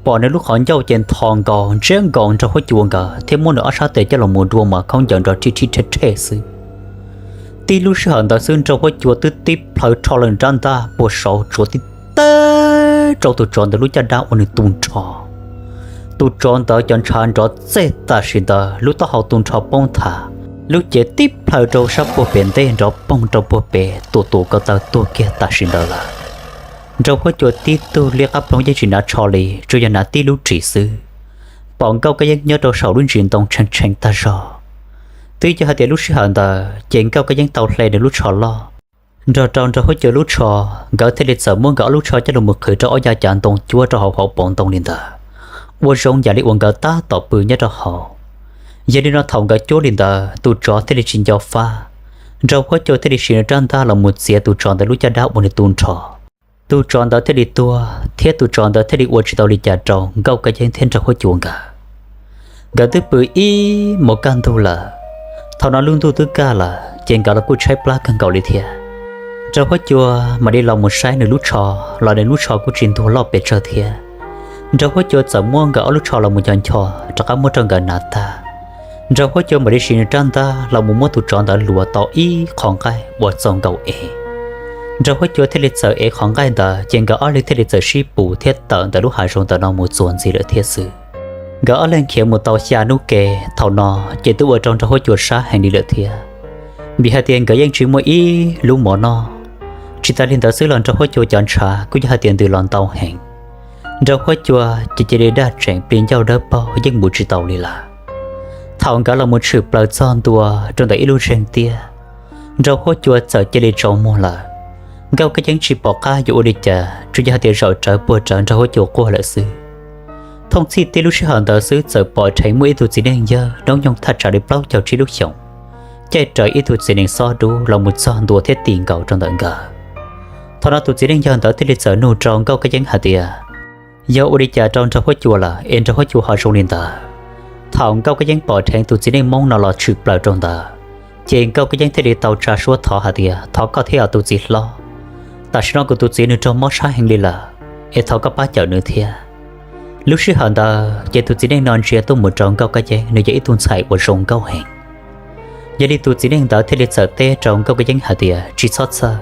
Pom nws lub qhov ncauj ces ntho nkaus ntsiab nkaus Nraug Huab Cua nkawd thiab muab nws ob sab tes coj los mus dua mas khaub ncaws nrov rhij rhij rhej rhej xwb. Tib lub sij hawm ntawd xwb Nraug Huab Cua twb tib plhaw rho lawm rab ntaj puag saud tsuav tib teg rau tus tsov ntawd lub caj dab ua nws tu nrho. Tus tsov ntawd cov ntshav nrov txej tam sim ntawd, lub taub hau tu nrho poob nthav, lub cev tib plhaw rau sab puag pem ntej nrov poog rau puag pem, tuam tuam ko taw tuag kiag tam sim ntawd lawm. Nraug Huab Cua tib tug liab qab ploog yeej tsis hnav tsho li, tsuas yog hnav tib lub ris xwb. Pom Nkauj Kab Yeeb nyob rau saum lub ntsis ntoo tshee tshee tag zog. Twb yog hais tias lub sij hawm ntawd ces Nkauj Kab Yeeb tau hle nws lub tsho loj nrog rau Nraug Huab Cua lub tsho, nkawd thiaj li txawm muab nkawd ob lub tsho coj los mus qhwv rau ob yav cav ntoo cuab rau hauv hauv paus ntoo li ntawd, ua zoo yam li uas nkawd tab tom pw nyob rau hauv. Yog li no thaum nkawd cuab li ntawd tus tsov thiaj li tsis nco fab, Nraug Huab Cua thiaj li siv nws rab ntaj los mus txiav tus tsov ntawd lub caj dab ua nws tu nrho. Tus tsov ntawd thiaj li tuag thiab tus tsov ntawd thiaj li ua tsis tau li cas rau Nkauj Kab Yeeb thiab Nraug Huab Cua nkawd. Nkawd twb pw ib hmos kaj ntug lawm, thaum no lub ntuj twb kaj lawm ces nkawd los kuj tshaib plab kawg nkaus li thiab. Nraug Huab Cua mam li los mus saib nws lub tsho, los nws lub tsho kuj tsis ntuag loj pes tsawg thiab. Nraug Huab Cua txawm muab nkawd ob lub tsho los mus ncho ncho rov qab muab rau nkawd hnav tag. Nraug Huab Cua mam li siv nws rab ntaj los mus muab tus tsov ntawd luas tau ib qho nqaij uas txaus nkaus ev. Nraug Huab Cua thiaj li txawm ev qhov nqaij ntawd ces nkawd ob leeg thiaj li txawm sib pus thiab tawm ntawm lub hav zoov ntawm no mus txuas ntxiv lawm thiab xwb. Nkawd ob leeg khiav mus tau xya hnub ke, thaum no ces twb ua rau Nraug Huab Cua sab heev li lawm thiab, vim hais tias nkawd yeej tsis muaj ib lub mov noj. Tsis tas li ntawd xwb los Nraug Huab Cua cov ntshav kuj yog hais tias ntws los ntau heev. Nraug Huab Cua ces cia li daj tseem plis ncauj dawb paug yeej mus tsis tau li lawm. Thaum nkawd los mus tshwm plaws txog ntua rau ntawm ib lub zeeg tiaj, Nraug Huab Cua txawm cia li tsaus muag lawm. Nkauj Kab Yeeb tsis pom qab yuav ua li cas, tsuas yog hais tias zaum rawv puag rawv Nraug Huab Cua quaj lawm xwb. Thooj txhij tib lub sij hawm ntawd xwb txawm pom dheev muaj ib tug txiv neej yawg hnub nyoog thaj tsam li plaub caug tsib lub xyoos, caij raws ib tug txiv neej xob dub los mus txog ntua thiab tis nkaus rau ntawm nkawd. Thaum no tus txiv neej yawg ntawd thiaj li txawm nug rau Nkauj Kab Yeeb hais tias, yog ua li cas rau Nraug Huab Cua lawm es Nraug Huab Cua ho zoo li ntawd? Thaum Nkauj Kab Yeeb pom dheev tus txiv neej Hmoob no los tshwm plaws rau ntawd, ces Nkauj Kab Yeeb thiaj li tau tsa suab thov hais tias, thov koj thiab os tus txiv hlob, tam sim no kuv tus txiv nws raug mob sab heev li lawm, es thov koj pab cawm nws thiab. Lub sij hawm ntawd ces tus txiv neej no ntsia tuaj mus rau Nkauj Kab Yeeb, nws yog ib tug ntxhais uas zoo nkauj heev. Yog li tus txiv neej ntawd thiaj li txawm teb rau Nkauj Kab Yeeb hais tias, tsis txhob txhawj,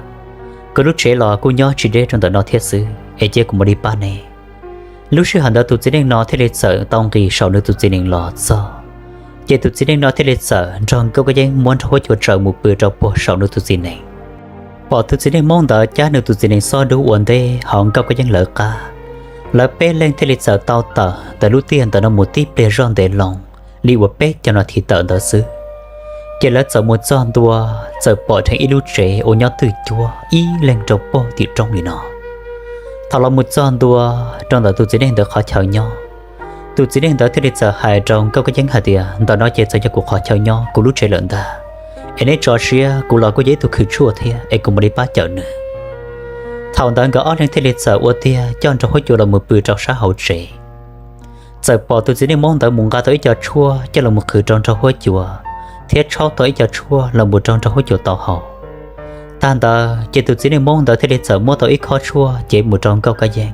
kuv lub tsev los kuj nyob tsis deb rau ntawm no thiab xwb, es cia kuv mam li pab neb. Lub sij hawm ntawd tus txiv neej no thiaj li txawm tau nqis saum nws tus txiv nees los txog, ces tus txiv neej no thiaj li txawm nrog Nkauj Kab Yeeb muab Nraug Huab Cua tsaws mus pw rau puag saum nws tus txiv nees. Pom tus txiv neej Hmoob ntawd cab nws tus txiv nees xob dub ua ntej hauv Nkauj Kab Yeeb lawv qab, lawv peb leeg thiaj li txawm tau tawm ntawm lub tiaj ntawm no mus tib pliag zoj ntev loo li uas peb caug nas this tawm ntawd xwb, ces lawv txawm mus txog ntua, txawm pom dheev ib lub tsev uas nyob twj cuab ib leeg rau puag tim roob li no. Thaum los mus txog ntua rau ntawm tus txiv neej ntawd qhov chaw nyob, tus txiv neej ntawd thiaj li txawm hais rau Nkauj Kab Yeeb hais tias, ntawm no ces txawm yog kuv qhov chaw nyob, kuv lub tsev lawm ntag, es neb tso siab, kuv los kuj yog ib tug khwv tshuaj thiab, es kuv mam li pab cawm nws. Thaum ntawd nkawd ob leeg thiaj li txawm ua tiag coj Nraug Huab Cua los mus pw rau sab hauv tsev. Txawm pom tus txiv neej Hmoob ntawd mus nqa tau ib co tshuaj coj los mus qhwv rau Nraug Huab Cua, thiab tshaub tau ib co tshuaj los mus rau Nraug Huab Cua tau haus. Tag ntawd ces tus txiv neej Hmoob ntawd thiaj li txawm muab tau ib khob tshuaj cev mus rau Nkauj Kab Yeeb,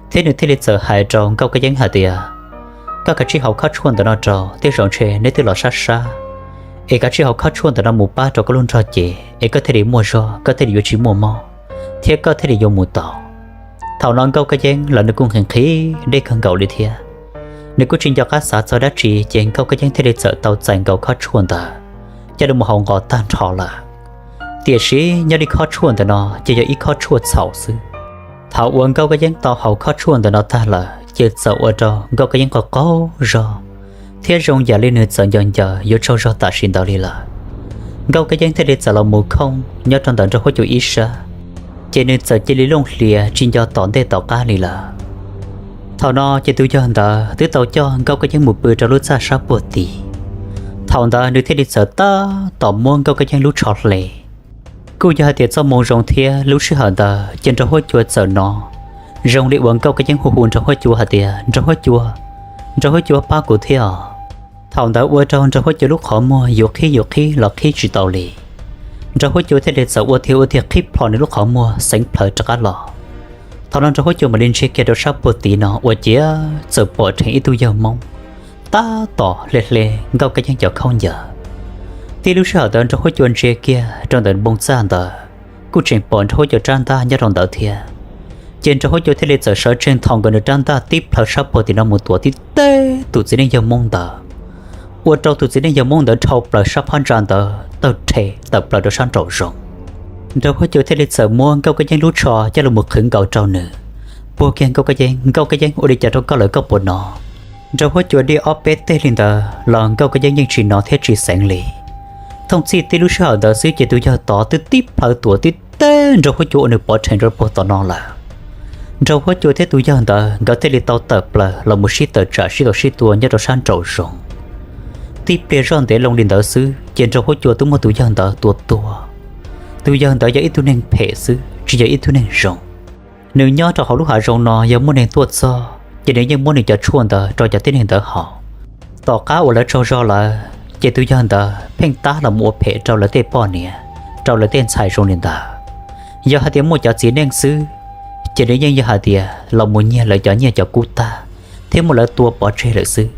thiab nws thiaj li txawm hais rau Nkauj Kab Yeeb hais tias, koj kav tsij haus khob tshuaj ntawm no rau, tej zaum ntshe neb twb los sab sab, es kav tsij haus khob tshuaj ntawm no mus pab rau koj lub nrog cev es koj thiaj li muaj zog, koj thiaj li yuav tsis muaj mob, thiab koj thiaj li yuav mus tau. Thaum no Nkauj Kab Yeeb los nws kuj nqhis nqhis dej kawg nkaus li thiab, nws kuj tsis nco qab xav txog dab tsi, ces Nkauj Kab Yeeb thiaj li txawm tau txais nkaus khob tshuaj ntawd coj los mus haus nqos tag nrho lawm. Tiam sis nyob li khob tshuaj ntawm no ces yog ib khob tshuaj txhaum xwb. Thaum uas Nkauj Kab Yeeb tau haus khob tshuaj ntawm no tag lawm ces txawm ua rau Nkauj Kab Yeeb qaug qaug zog, thiab zoo yam li nws txawm ncaws ncaws yuav tsaug zog tam sim ntawd li lawm. Nkauj Kab Yeeb thiaj li txawm los mus khooj nyob rau ntawm Nraug Huab Cua ib sab, ces nws txawm cia li looj hlias tsis nco tom ntej tom qab li lawm. Thaum no ces tus yawg ntawd twb tau coj Nkauj Kab Yeeb mus pw rau lub txaj sab puag tid. Thaum ntawd nws thiaj li txawm tab tom muab Nkauj Kab Yeeb lub tsho hle. Kuj yog hais tias txoj moo zoo thiab lub sij hawm ntawd ces Nraug Huab Cua txawm hnov zoo li uas Nkauj Kab Yeeb hu hu Nraug Huab Cua hais tias, Nraug Huab Cua, Nraug Huab Cua pab kuv thiab os. Thaum ntawd ua rau Nraug Huab Cua lub qhov muag yuav qhib yuav qhib los qhib tsis tau li. Nraug Huab Cua thiaj li txawm ua tiag ua tiag qhib plho nws lub qhov muag xeev plhawv rov qab los. Thaum no Nraug Huab Cua mam li ntsia kiag rau sab puag tid no ua ciav txawm pom dheev ib tug yawg Hmoob tab tom hle hle Nkauj Kab Yeeb cov khaub ncaws. Tib lub sij hawm ntawd Nraug Huab Cua ntsia kiag rau ntawm npoo txaj ntawd, kuj tseem pom Nraug Huab Cua rab ntaj nyob rau ntawd thiab. Ces Nraug Huab Cua thiaj li txawm sawv tsees thaum nkawd nws rab ntaj tib plhaw sab puag tim no mus tuav tib teb tus txiv neej yawg Hmoob ntawd, ua rau tus txiv neej yawg Hmoob ntawd dhau plaws sab phab ntsa ntawd tawg rhe tawm plaws rau sab nraum zoov. Nraug Huab Cua thiaj li txawm muab Nkauj Kab Yeeb lub tsho coj los mus qhwv nkaus rau nws, puag kiag Nkauj Kab Yeeb, Nkauj Kab Yeeb, ua li cas rau koj lawm koj puas hnov? Nraug Huab Cua dij ob peb teg li ntawd los Nkauj Kab Yeeb yeej tsis hnov thiab tsis xeev li. Thooj txhij tib lub sij hawm ntawd xwb ces tus yawg tod twb tib plhaw tuav tib teb Nraug Huab Cua ua nws pov rhees rau puag tom no lawm. Nraug Huab Cua thiab tus yawg ntawd nkawd thiaj li tau tawm plaws los mus sib tawm tsam sib tau sib tua nyob rau sab nraum zoov. Tib pliag zoj ntev loo li ntawd xwb ces Nraug Huab Cua twb muab tus yawg ntawd tua tuag. Tus yawg ntawd yog ib tug neeg phem xwb, tsis yog ib tug neeg zoo. Nws nyob rau hauv lub hav zoov no yog muaj neeg tuaj txog ces nws yeej muab nws cov tshuaj ntawd rau cov tib neeg ntawd haus. Tom qab uas lawv tsaug zog lawm ces tus yawg ntawd pheej tab los mus ua phem rau lawv tej poj niam, rau lawv tej ntxhais zoo li ntawd. Yog hais tias muaj cov txiv neej xwb, ces nws yeej yog hais tias los mus nyiag lawv cov nyiaj cov kub tag, thiab muab lawv tua pov tseg lawm xwb.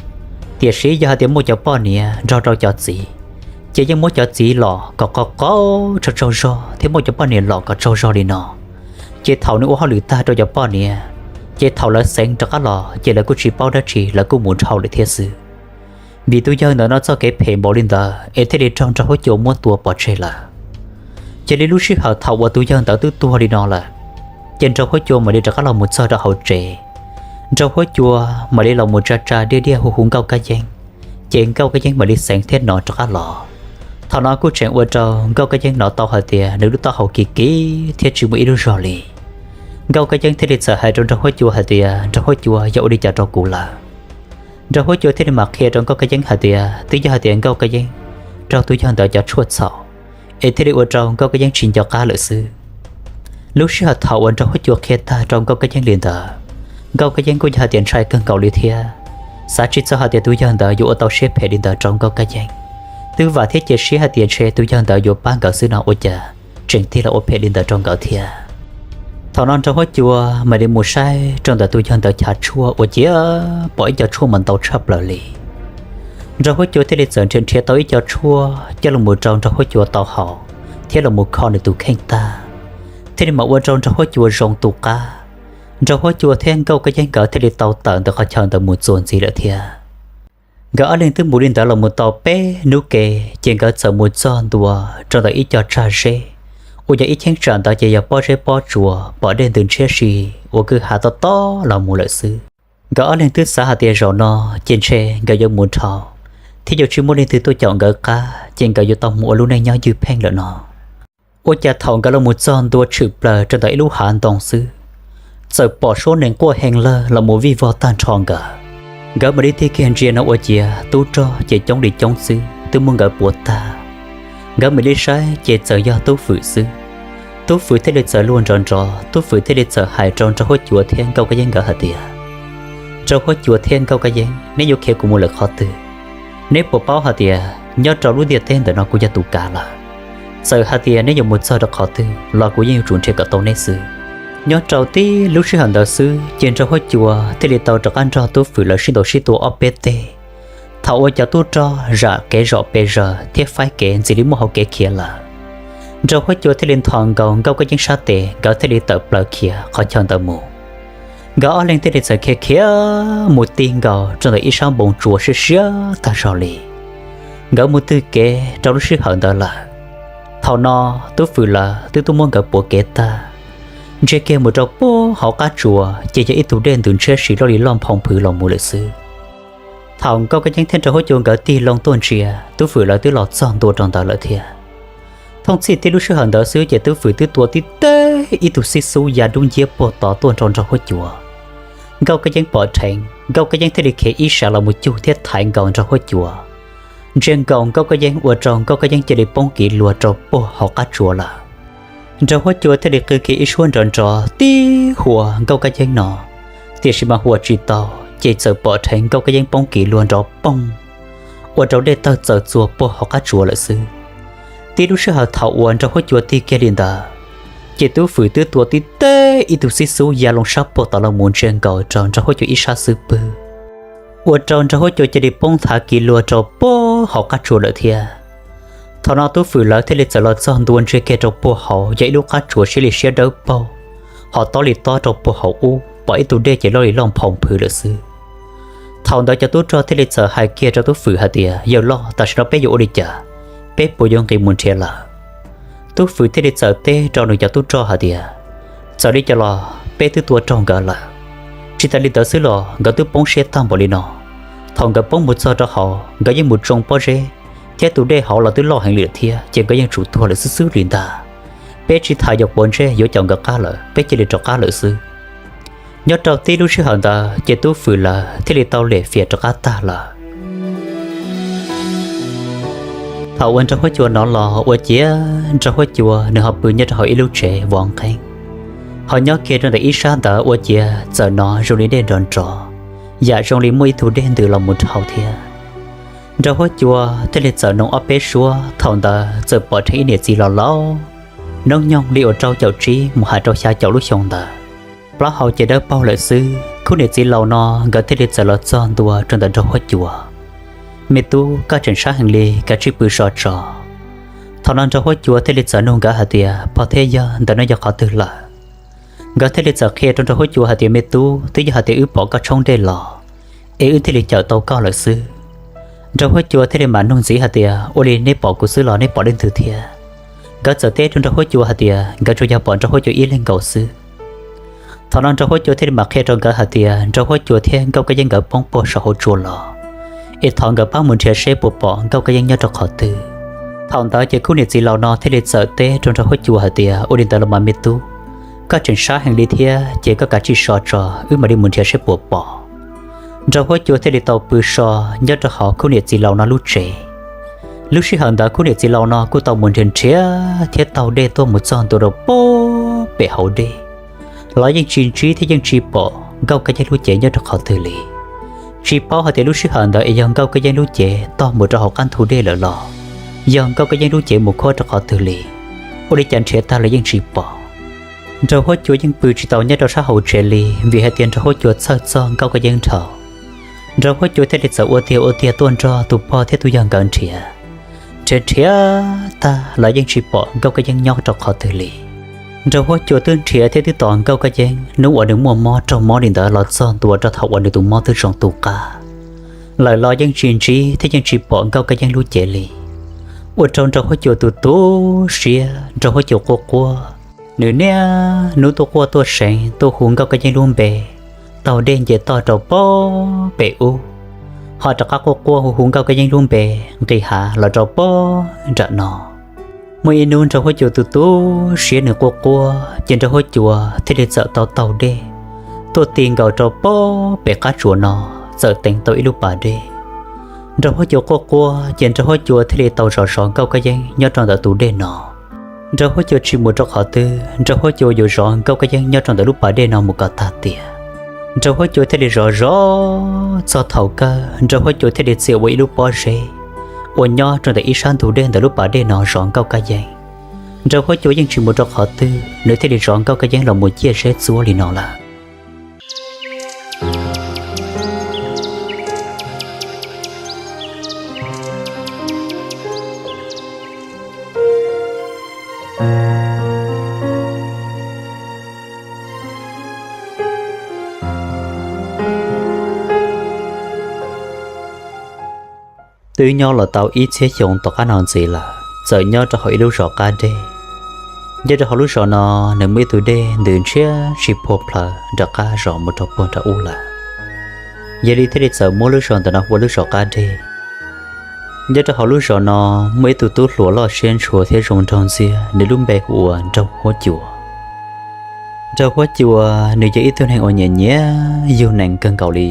Tiam sis yog hais tias muaj cov poj niam nrog rau cov txiv, ces yeej muab cov txiv los kom qaug qaug tsaug tsaug zog thiab muab cov poj niam los kom tsaug zog li no. Ces thaum nws ua hauj lwm tag rau cov poj niam, ces thaum lawv xeev rov qab los ces lawv kuj tsis paub dab tsi, lawv kuj mus dhau lawm thiab xwb. Vim tus yawg ntawm no txoj kev phem npaum li ntawd es thiaj li raug Nraug Huab Cua muab tua pov tseg lawm. Cia li lub sij hawm thaum uas tus yawg ntawd twb tuag li no lawm, ces Nraug Huab Cua mam li rov qab los mus txog rau hauv tsev. Nraug Huab Cua mam li los mus tsa tsa diaj diaj hu hu Nkauj Kab Yeeb, ces Nkauj Kab Yeeb mam li xeev thiab hnov rov qab los. Thaum no kuj tseem ua rau Nkauj Kab Yeeb hnov tau hais tias nws lub taub hau kis kis thiab tsis muaj ib lub zog li. Nkauj Kab Yeeb thiaj li txawm hais rau Nraug Huab Cua hais tias, Nraug Huab Cua, yog ua li cas rau kuv lawm? Nraug Huab Cua thiaj li mam qhia rau Nkauj Kab Yeeb hais tias twb yog hais tias Nkauj Kab Yeeb raug tus yawg ntawd cov tshuaj txhaum, es thiaj li ua rau Nkauj Kab Yeeb tsis nco qab lawm xwb. Lub sij hawm thaum uas Nraug Huab Cua qhia tag rau Nkauj Kab Yeeb li ntawd, Nkauj Kab Yeeb kuj yog hais tias ntshai kawg nkaus li thiab, xav tsis txog hais tias tus yawg ntawd yuav ua tau siab phem li ntawd rau Nkauj Kab Yeeb. Twb vam thiab cia siab hais tias ntshe tus yawg ntawd yuav pab nkawd xwb no ua cas tseem tig los ua phem li ntawd rau nkawd thiab. Thaum no Nraug Huab Cua mam li mus saib rau ntawm tus yawg ntawd chav tshuaj ua ciav pom ib co tshuaj mas ntau tshaj plaws li. Nraug Huab Cua thiaj li txawm nrhiav nrhiav tau ib co tshuaj coj los mus rau Nraug Huab Cua tau haus thiab los mus kho nws tus kheej tag, thiaj li mam ua rau Nraug Huab Cua zoo tus qab. Nraug Huab Cua thiab Nkauj Kab Yeeb nkawd thiaj li tau tawm ntawm qhov chaw ntawd mus txuas ntxiv lawm thiab. Nkawd ob leeg twb mus li ntawd los mus tau peb hnub ke, ces nkawd txawm mus txog ntua rau ntawm ib co tsag zeb uas yog ib cheeb tsam ntawd ces yog pob zeb pob tsuas pom dej ntws ntshiab si uas kwj ha tob tob los mus lawm xwb. Nkawd ob leeg twb xav hais tias zaum no ces ntshe nkawd yuav mus dhau thiab yuav tsis muaj leej twg tuaj caum nkawd qab ces nkawd yuav tau mus ua lub neej nyob ywj pheej lawm no. Ua cas thaum nkawd los mus txog ntua tshwm plaws rau ntawm ib lub hav ntoo xwb, txawm pom suab nees quaj heev lawg los mus vij vog tag nrho nkawd. Nkawd mam li tig kiag ntsia no ua ciav tub rog ces coob li coob xwb twb muab nkawd puav tag. Nkawd mam li saib ces txawm yog Tub Fwm xwb. Tub Fwm thiaj li txawm luag nrov nrov, Tub Fwm thiaj li txawm hais rau Nraug Huab Cua thiab Nkauj Kab Yeeb nkawd hais tias, Nraug Huab Cua thiab Nkauj Kab Yeeb, neb yuav khiav kuv mus lawm qhov twg? Neb puas paub hais tias nyob rau lub ntiaj teb ntawm no kuv yog tus kav lawm. Txawm hais tias neb yuav mus txog rau qhov twg los kuv yeej yuav tsum nrhiav kom tau neb xwb. Nyob rau tib lub sij hawm ntawd xwb ces Nraug Huab Cua thiaj li tau rov qab nrog Tub Fwm lawv sib ntaus sib tua ob peb teg. Thaum uas cov tub rog zam kev zom pes zaws thiab faib kev ntxim li muaj hauv kev khiav lawm, Nraug Huab Cua thiaj li nthos nkaus Nkauj Kab Yeeb sab tes, nkawd thiaj li tawm plaws khiav qhov chaw ntawd mus. Nkawd ob leeg thiaj li txawm khiav khiav mus ti nkaus rau ntawm ib sab npoo tsua siab siab tag zog li. Nkawd mus twg kev rau lub sij hawm ntawd lawm. Thaum no Tub Fwm lawv twb tuaj muab nkawd puav kev tag. Ntsia kiag mus rau puag hauv qab tsuas ces yog ib tug dej ntws ntshiab si loj li loj nphoo phwv los mus lawm xwb. Thaum Nkauj Kab Yeeb thiab Nraug Huab Cua nkawd tig loo tuaj ntsia, Tub Fwm lawv twb los txog ntua rau ntawd lawm thiab. Thooj txhij tib lub sij hawm ntawd xwb ces Tub Fwm twb tua tib teb ib tug xib xub ya dub nciab puag tod tuaj nrog Nraug Huab Cua. Nkauj Kab Yeeb pom dheev, Nkauj Kab Yeeb thiaj li khiav ib sab los mus cug thiab thaiv nkaus Nraug Huab Cua. Ntsia nkaus Nkauj Kab Yeeb ua rau Nkauj Kab Yeeb cia li poob kiv luag rau puag hauv qab tsuas lawm. Nraug Huab Cua thiaj li qw kiag ib suab nrov nrov tib huas Nkauj Kab Yeeb no, tiam sis mas huas tsis tau, ces txawm pom dheev Nkauj Kab Yeeb poob kiv luag nrov poog, ua rau dej tawg txawm txuas puag hauv qab tsuas lawm xwb. Tib lub sij hawm thaum uas Nraug Huab Cua tig kiag li ntawd, ces Tub Fwm twb tua tib teb ib tug xib xub ya loo sab puag tod los mus ntsia nkaus rau Nraug Huab Cua ib sab xub pwg, ua rau Nraug Huab Cua cia li poob thav kiv luag rau puag hauv qab tsuas lawm thiab. Thaum no Tub Fwm lawv thiaj li txawm los txog ntua ntsia kiag rau puag hauv yog ib lub qab tsuas siab li siab dawb paug, ho tob li tob rau puag hauv ub pom ib tug dej ces loj li loj nphoo phwv lawm xwb. Thaum ntawd cov tub rog thiaj li txawm hais kiag rau Tub Fwm hais tias, Yawg loj, tam sim no peb yuav ua li cas? Peb puas yuav nqis mus nrhiav lawm? Tub Fwm thiaj li txawm teb rau nws cov tub rog hais tias, Txawm li cas los peb twb tua raug nkawd lawm. Tsis tas li ntawd xwb los nkawd twb poob siab tag npaum li no. Thaum nkawd poob mus txog rau hauv, nkawd yeej mus tsoo pob zeb thiab tus dej hauv los twb loj heev li lawm thiab, ces nkawd yeej tsum tuag lawm xwb xwb li ntag. Peb tsis tham yog puas ntsej yuav caum nkawd qab lawm, peb cia li rov qab lawm xwb. Nyob rau tib lub sij hawm ntawd ces Tub Fwm lawv thiaj li tau lem fias rov qab tag lawm. Thaum uas Nraug Huab Cua hnov los ua ciav Nraug Huab Cua nws ho pw nyob rau hauv ib lub tsev vov nqeeb, ho nyob kiag rau ntawm ib sab ntawd ua ciav txawm hnov zoo li dej nrov nrov, yam zoo li muaj ib tug dej ntws los mus dhau thiab. Nraug Huab Cua thiaj li txawm noo ob peb suab, thaum ntawd txawm pom dheev ib niam txiv laus laus, hnub nyoog li uas rau caum tsib mus hais rau xya caum lub xyoo ntawd, plaub hau ces dawb paug lawm xwb. Khub niam txiv laus no nkawd thiaj li txawm los txog ntua rau ntawm Nraug Huab Cua. Me tub, koj tseem sab heev li, kav tsij pw so tso. Thaum no Nraug Huab Cua thiaj li txawm nug nkawd hais tias, Pog thiab yawg, ntawm no yog qhov twg lawm? Nkawd thiaj li txawm qhia rau Nraug Huab Cua hais tias, Me tub, twb yog hais tias wb pom koj tshoob dej los, es wb thiaj li cawm tau koj lawm xwb. Nraug Huab Cua thiaj li mam nug ntxiv hais tias, Ua li nej pom kuv xwb los nej pom leej twg thiab? Nkawd txawm teb rau Nraug Huab Cua hais tias nkawd tsuas yog pom Nraug Huab Cua ib leeg nkaus xwb. Thaum no Nraug Huab Cua thiaj li mam qhia rau nkawd hais tias Nraug Huab Cua thiab Nkauj Kab Yeeb nkawd poob puag saum hauv tsua los, es thov nkawd pab mus nrhiav seb puas pom Nkauj Kab Yeeb nyob rau qhov twg. Thaum ntawd ces khub niam txiv laus no thiaj li txawm teb rau Nraug Huab Cua hais tias, Ua li ntawd los mas me tub, koj tseem sab heev li thiab, ces koj kav tsij so tso, wb mam li mus nrhiav seb puas pom. Nraug Huab Cua thiaj li tau pw so nyob rau hauv khub niam txiv laus no lub tsev. Lub sij hawm ntawd khub niam txiv laus no kuj tau mus nrhiav nrhiav thiab taug dej tuaj mus txog ntua rau pem hauv dej los yeej tsis ntsib thiab yeej tsis pom Nkauj Kab Yeeb lub cev nyob rau qhov twg li. Tsis paub hais tias lub sij hawm ntawd es yog Nkauj Kab Yeeb lub cev tog mus rau hauv qab ntug dej lawm los yog Nkauj Kab Yeeb lub cev mus khuab rau qhov twg li. Ua li cas nrhiav tag los yeej tsis pom. Nraug Huab Cua yeej pw tsis tau nyob rau sab hauv tsev li vim hais tias Nraug Huab Cua txhawj txog Nkauj Kab Yeeb dhau. Nraug Huab Cua thiaj li txawm ua tiag ua tiag tuaj nrog tus pog thiab tus yawg nkawd nrhiav. Nrhiav nrhiav tag los yeej tsis pom Nkauj Kab Yeeb nyob rau qhov twg li. Nraug Huab Cua twb nrhiav thiab twb tos Nkauj Kab Yeeb hnub uas nws muaj mob raug mob li ntawd los txog ntua rau thaum uas nws tus mob twb zoo tu qab lawm los yeej tsis ntsib thiab yeej tsis pom Nkauj Kab Yeeb lub cev li. Ua rau Nraug Huab Cua tu tu siab, Nraug Huab Cua quaj quaj. Nws niaj hnub tuaj quaj tuaj seev tuaj hu Nkauj Kab Yeeb lub npe taug dej nce toj rau pem ub, ho rov qab quaj quaj hu hu Nkauj Kab Yeeb lub npe nqis hav los rau pem nram no. Muaj ib hnub Nraug Huab Cua tu tu siab nws quaj quaj ces Nraug Huab Cua thiaj li txawm tau taug dej tuaj ti nkaus rau pem qab tsuas no, txawm teev tau ib lub pas dej. Nraug Huab Cua quaj quaj ces Nraug Huab Cua thiaj li tau zov zov Nkauj Kab Yeeb nyob rau ntawm tus dej no. Nraug Huab Cua tsis mus rau qhov twg, Nraug Huab Cua yuav zov Nkauj Kab Yeeb nyob rau ntawm lub pas dej no mus kom tag tiam. Nraug Huab Cua thiaj li zov zov txog thaum kawg Nraug Huab Cua thiaj li txia ua ib lub pob zeb uas nyob rau ntawm ib sab ntug dej ntawm lub pas dej no zov Nkauj Kab Yeeb. Nraug Huab Cua yeej tsis mus rau qhov twg, nws thiaj li zov Nkauj Kab Yeeb los mus ciaj zeb txuab li no lawm. Twb nyob los tau ib txhiab xyoo tom qab no ntxiv lawm, txawm nyob rau hauv ib lub zos qab deg. Nyob rau hauv lub zos no, nws muaj ib tug dej ntws ntshiab tsis phua plhawv nram qab zos mus rau puag nram ub lawm. Yog li thiaj li txawm muab lub zos ntawm no hu ua lub zos qab deg. Nyob rau hauv lub zos no, muaj ib tug tub hluas loj siab ntshua thiab zoo nraug ntxiag, nws lub npe hu ua Nraug Huab Cua. Nraug Huab Cua nws yog ib tug neeg uas nyiam nyiam yug nees kawg nkaus li,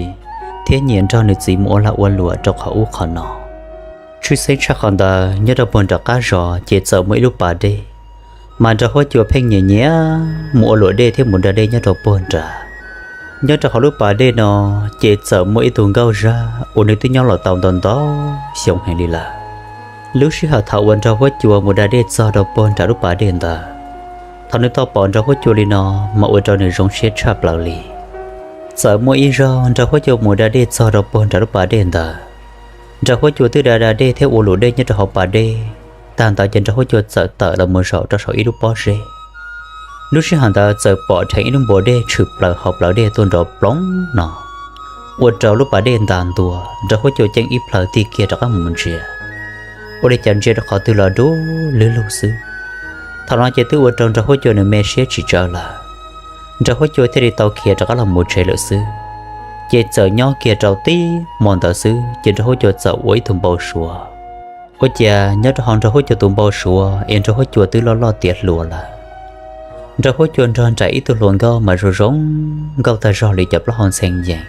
thiab nyiam nrog nws txiv mus ua lag ua luam rau qhov ub qhov no. Tshwj xeeb tshaj qhov ntawd, nyob rau puag nram qab zos ces txawm muaj ib lub pas dej, mas Nraug Huab Cua pheej nyiam nyiam mus ua luam dej thiab mus da dej nyob rau puag nrad. Nyob rau hauv lub pas dej no ces txawm muaj ib tug nkauj zaj uas nws twb nyob los tau ntau ntau xyoo heev li lawm. Lub sij hawm thaum uas Nraug Huab Cua mus da dej txog rau puag nram lub pas dej ntawd, thaum nws tau pom Nraug Huab Cua li no mas ua rau nws zoo siab tshaj plaws li. Txawm muaj ib zaug Nraug Huab Cua mus da dej txog rau puag nram lub pas dej ntawd, Nraug Huab Cua twb da da dej thiab ua luam dej nyob rau hauv pas dej tag ntawd ces Nraug Huab Cua txawm tawm los mus zaum rau saum ib lub pob zeb. Lub sij hawm ntawd txawm pom dheev ib lub npuas dej tshwm plaws hauv plawv dej tuaj nrov ploov no, ua rau lub pas dej ntas ntua, Nraug Huab Cua ceeb ib plhaw tig kiag rov qab mus ntsia. Ua li cas ntsia rau qhov twg los dub lwg lug xwb. Thaum no ces twb ua rau Nraug Huab Cua nws me siab tsis tsawv lawm. Nraug Huab Cua thiaj li tau khiav rov qab los mus tsev lawm xwb. Ces txawm nyob kiag rau tib hmo ntawd xwb ces Nraug Huab Cua txawm ua ib tug npau suav. Ua cas nyob rau hauv Nraug Huab Cua tus npau suav es Nraug Huab Cua twb loj loj tiav hluas lawm. Nraug Huab Cua nrog nraim ib tug hluas nkauj mas zoo zoo nkauj tag zog li cov plaub hau ntxhee yees.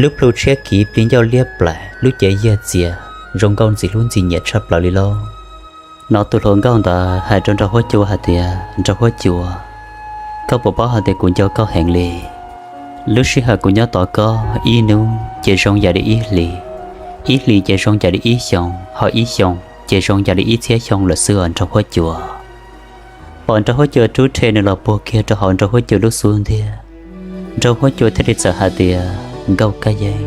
Lub plhu tshiab kiv plig ncauj liab plaim, lub cev yiag txias, zoo nkauj ntxim hlub ntxim nyiam tshaj plaws li lauj. Hnov tus hluas nkauj ntawd hais rau Nraug Huab Cua hais tias, Nraug Huab Cua, koj puas paub hais tias kuv nco koj heev li? Lub sij hawm kuv nyob tos koj ib hnub ces zoo yam li ib hlis, ib hlis ces zoo yam li ib xyoos, ho ib xyoos ces zoo yam li ib txhiab xyoo lawm xwb os Nraug Huab Cua. Pom Nraug Huab Cua rub rhe nws los puag kiag rau hauv Nraug Huab Cua lub xub ntiag, Nraug Huab Cua thiaj li txawm hais tias, Nkauj Kab Yeeb,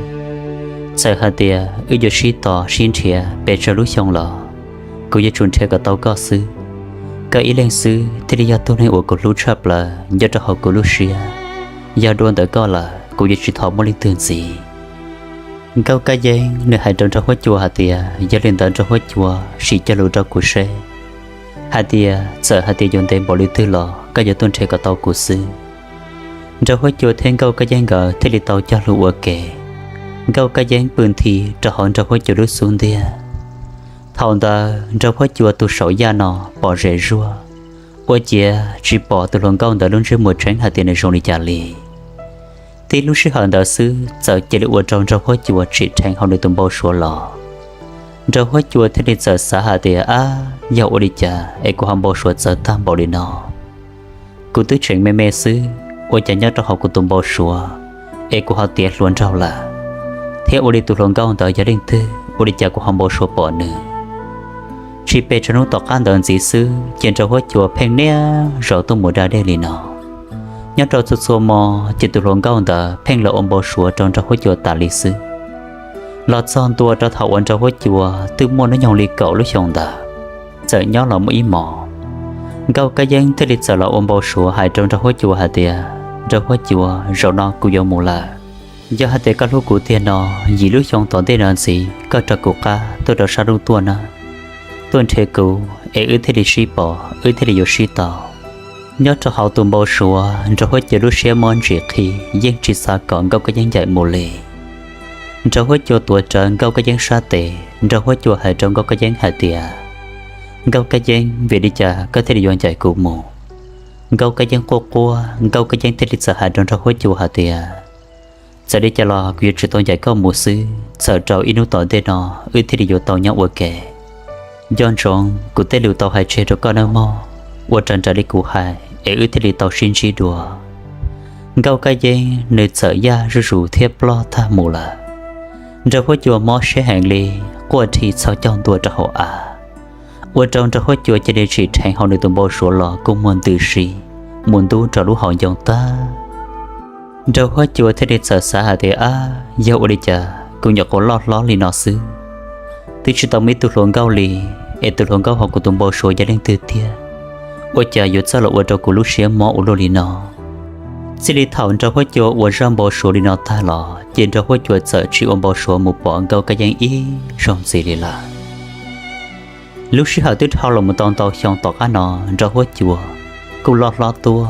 txawm hais tias wb yuav sib tos sib nrhiav pes tsawg lub xyoo los kuv yuav tsum nrhiav kom tau koj xwb. Koj ib leeg xwb thiaj li yog tus neeg uas kuv hlub tshaj plaws nyob rau hauv kuv lub siab. Yog dua ntawm koj lawm kuv yuav tsis thov muaj leej twg ntxiv. Nkauj Kab Yeeb nws hais rau Nraug Huab Cua hais tias yog li ntawd Nraug Huab Cua sim cog lus rau kuv seb, hais tias txawm hais tias yuav ntev npaum li twg los koj yuav tuaj nrhiav kom tau kuv xwb. Nraug Huab Cua thiab Nkauj Kab Yeeb nkawd thiaj li tau cog lus ua ke. Nkauj Kab Yeeb pw nthi rau hauv Nraug Huab Cua lub xub ntiag. Thaum ntawd Nraug Huab Cua tus saum yaj no pom zem zuag, ua ciav tsis pom tus hluas nkauj ntawd lub ntsej muag tseeb hais tias nws zoo li cas li. Tib lub sij hawm ntawd xwb txawm cia li ua rau Nraug Huab Cua tsim dheev hauv nws tus npau suav los. Nraug huab cua thiaj li txawm xav hais tias, ab, yog ua li cas es kuv ho npau suav txawv tag npaum li no? Kuv twb tseem me me xwb, ua cas nyob rau hauv kuv tus npau suav es kuv ho tiav hluas nraug lawm, thiab ua li tus hluas nkauj ntawd yog leej twg, ua li cas kuv ho npau suav pom nws? Tsis pes tsawg hnub tom qab ntawd ntxiv xwb ces nraug huab cua pheej niaj zaus tuaj mus da dej li no. Nyob rau txhua txhua hmo ces tus hluas nkauj ntawd pheej los ua npau suav rau nraug huab cua tas li xwb. Los txog ntua rau thaum uas nraug huab cua twb muaj hnub nyoog li kaum lub xyoo ntawd, txawm nyob los muaj ib hmos, Nkauj Kab Yeeb thiaj li txawm los ua npau suav hais rau nraug huab cua hais tias, nraug huab cua, zaum no kuv yuav mus lawm. Yog hais tias koj hlub kuv tiag no, yim lub xyoo tom ntej no ntxiv koj rov kuv qab tuaj rau sab lub tuaj na, tuaj nrhiav kuv es wb thiaj li sib pom, wb thiaj li yuav sib tau. Nyob rau hauv tus npau suav, nraug huab cua lub siab mob ntsim qhi, yeej tsis xav kom Nkauj Kab Yeeb ncaim mus li. Nraug huab cua tuav rawv Nkauj Kab Yeeb sab tes, nraug huab cua hais rau Nkauj Kab Yeeb hais tias, Nkauj Kab Yeeb, vim li cas koj thiaj li yuav ncaim kuv mus? Nkauj Kab Yeeb quaj quaj, Nkauj Kab Yeeb thiaj li txawm hais rau nraug huab cua hais tias, txawm li cas los kuv yuav tsis tau ncaim koj mus xwb, txawm rau ib hnub tom ntej no wb thiaj li yuav tau nyob ua ke. Nco ntsoov kuv tej lus tau hais tseg rau koj nawb mog, ua raws nraim li kuv hais es wb thiaj li tau sib ntsib dua. Nkauj Kab Yeeb nws txawm yaj zuj zus thiab ploj tag mus lawm. Nraug huab cua mob siab heev li, quaj rhi txhos caug ntua rau hauv av, ua rau nraug huab cua cia li tsim dheev hauv nws tus npau suav los kua muag ntws si mus ntub rau lub hauv ncoo tag. Nraug huab cua thiaj li txawm xav hais tias, ab, yog ua li cas kuv nyuam qhuav loj hlob li no xwb, twb tsis tau muaj ib tug hluas nkauj li, es tus hluas nkauj hauv kuv tus npau suav yog leej twg tiag? Ua cas yuav txawj los ua rau kuv lub siab mob ua luaj li no? Txij li thaum nraug huab cua ua zaj npau suav li no tag los ces nraug huab cua txawm tsis ua npau suav mus pom Nkauj Kab Yeeb ib zaug ntxiv li lawm. Lub sij hawm twb dhau los mus tau ntau xyoo tom qab no, nraug huab cua kuj loj hlob tuaj,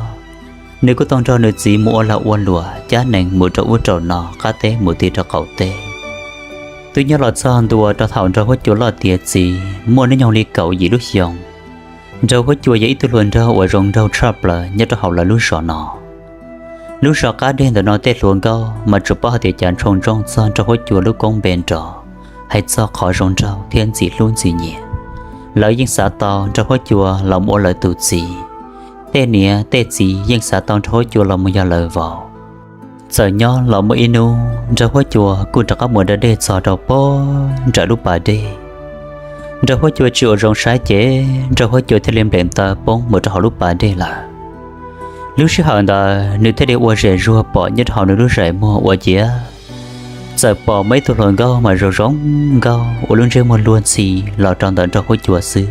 nws kuj tau nrog nws txiv mus ua lag ua luam cab nees mus rau ub rau no, qab teb mus ti rau qaum teb. Twb nyob los txog ntua rau thaum nraug huab cua loj tiav txiv muaj hnub nyoog li kaum yim lub xyoo. Nraug huab cua yog ib tug hluas nraug uas zoo nraug tshaj plaws nyob rau hauv lawv lub zos no. Lub zos qab deg ntawm no tej hluas nkauj mas tsuas paub hais tias cav ntshoo ntsooj txog nraug huab cua lub koob npe nrov, hais txog qhov zoo nraug thiab ntxim hlub ntxim nyiam. Lawv yeej xav tau nraug huab cua los mus ua lawv tus txiv. Tej niam tej txiv yeej xav tau nraug huab cua los mus yog lawv vauv. Txawm nyob los muaj ib hnub nraug huab cua kuj rov qab mus da dej txog rau pog nram lub pas dej. Nraug huab cua tsis ua zoo saib ces nraug huab cua thiaj li nplem taw poob mus rau hauv lub pas dej lawm. Lub sij hawm ntawd nws thiaj li ua zem zuag pom nyob rau hauv nws lub zais muag ua ciav txawm pom muaj ib tug hluas nkauj mas zoo zoo nkauj ua lub ntsej muag luag ntxhi los rau ntawm nraug huab cua xwb.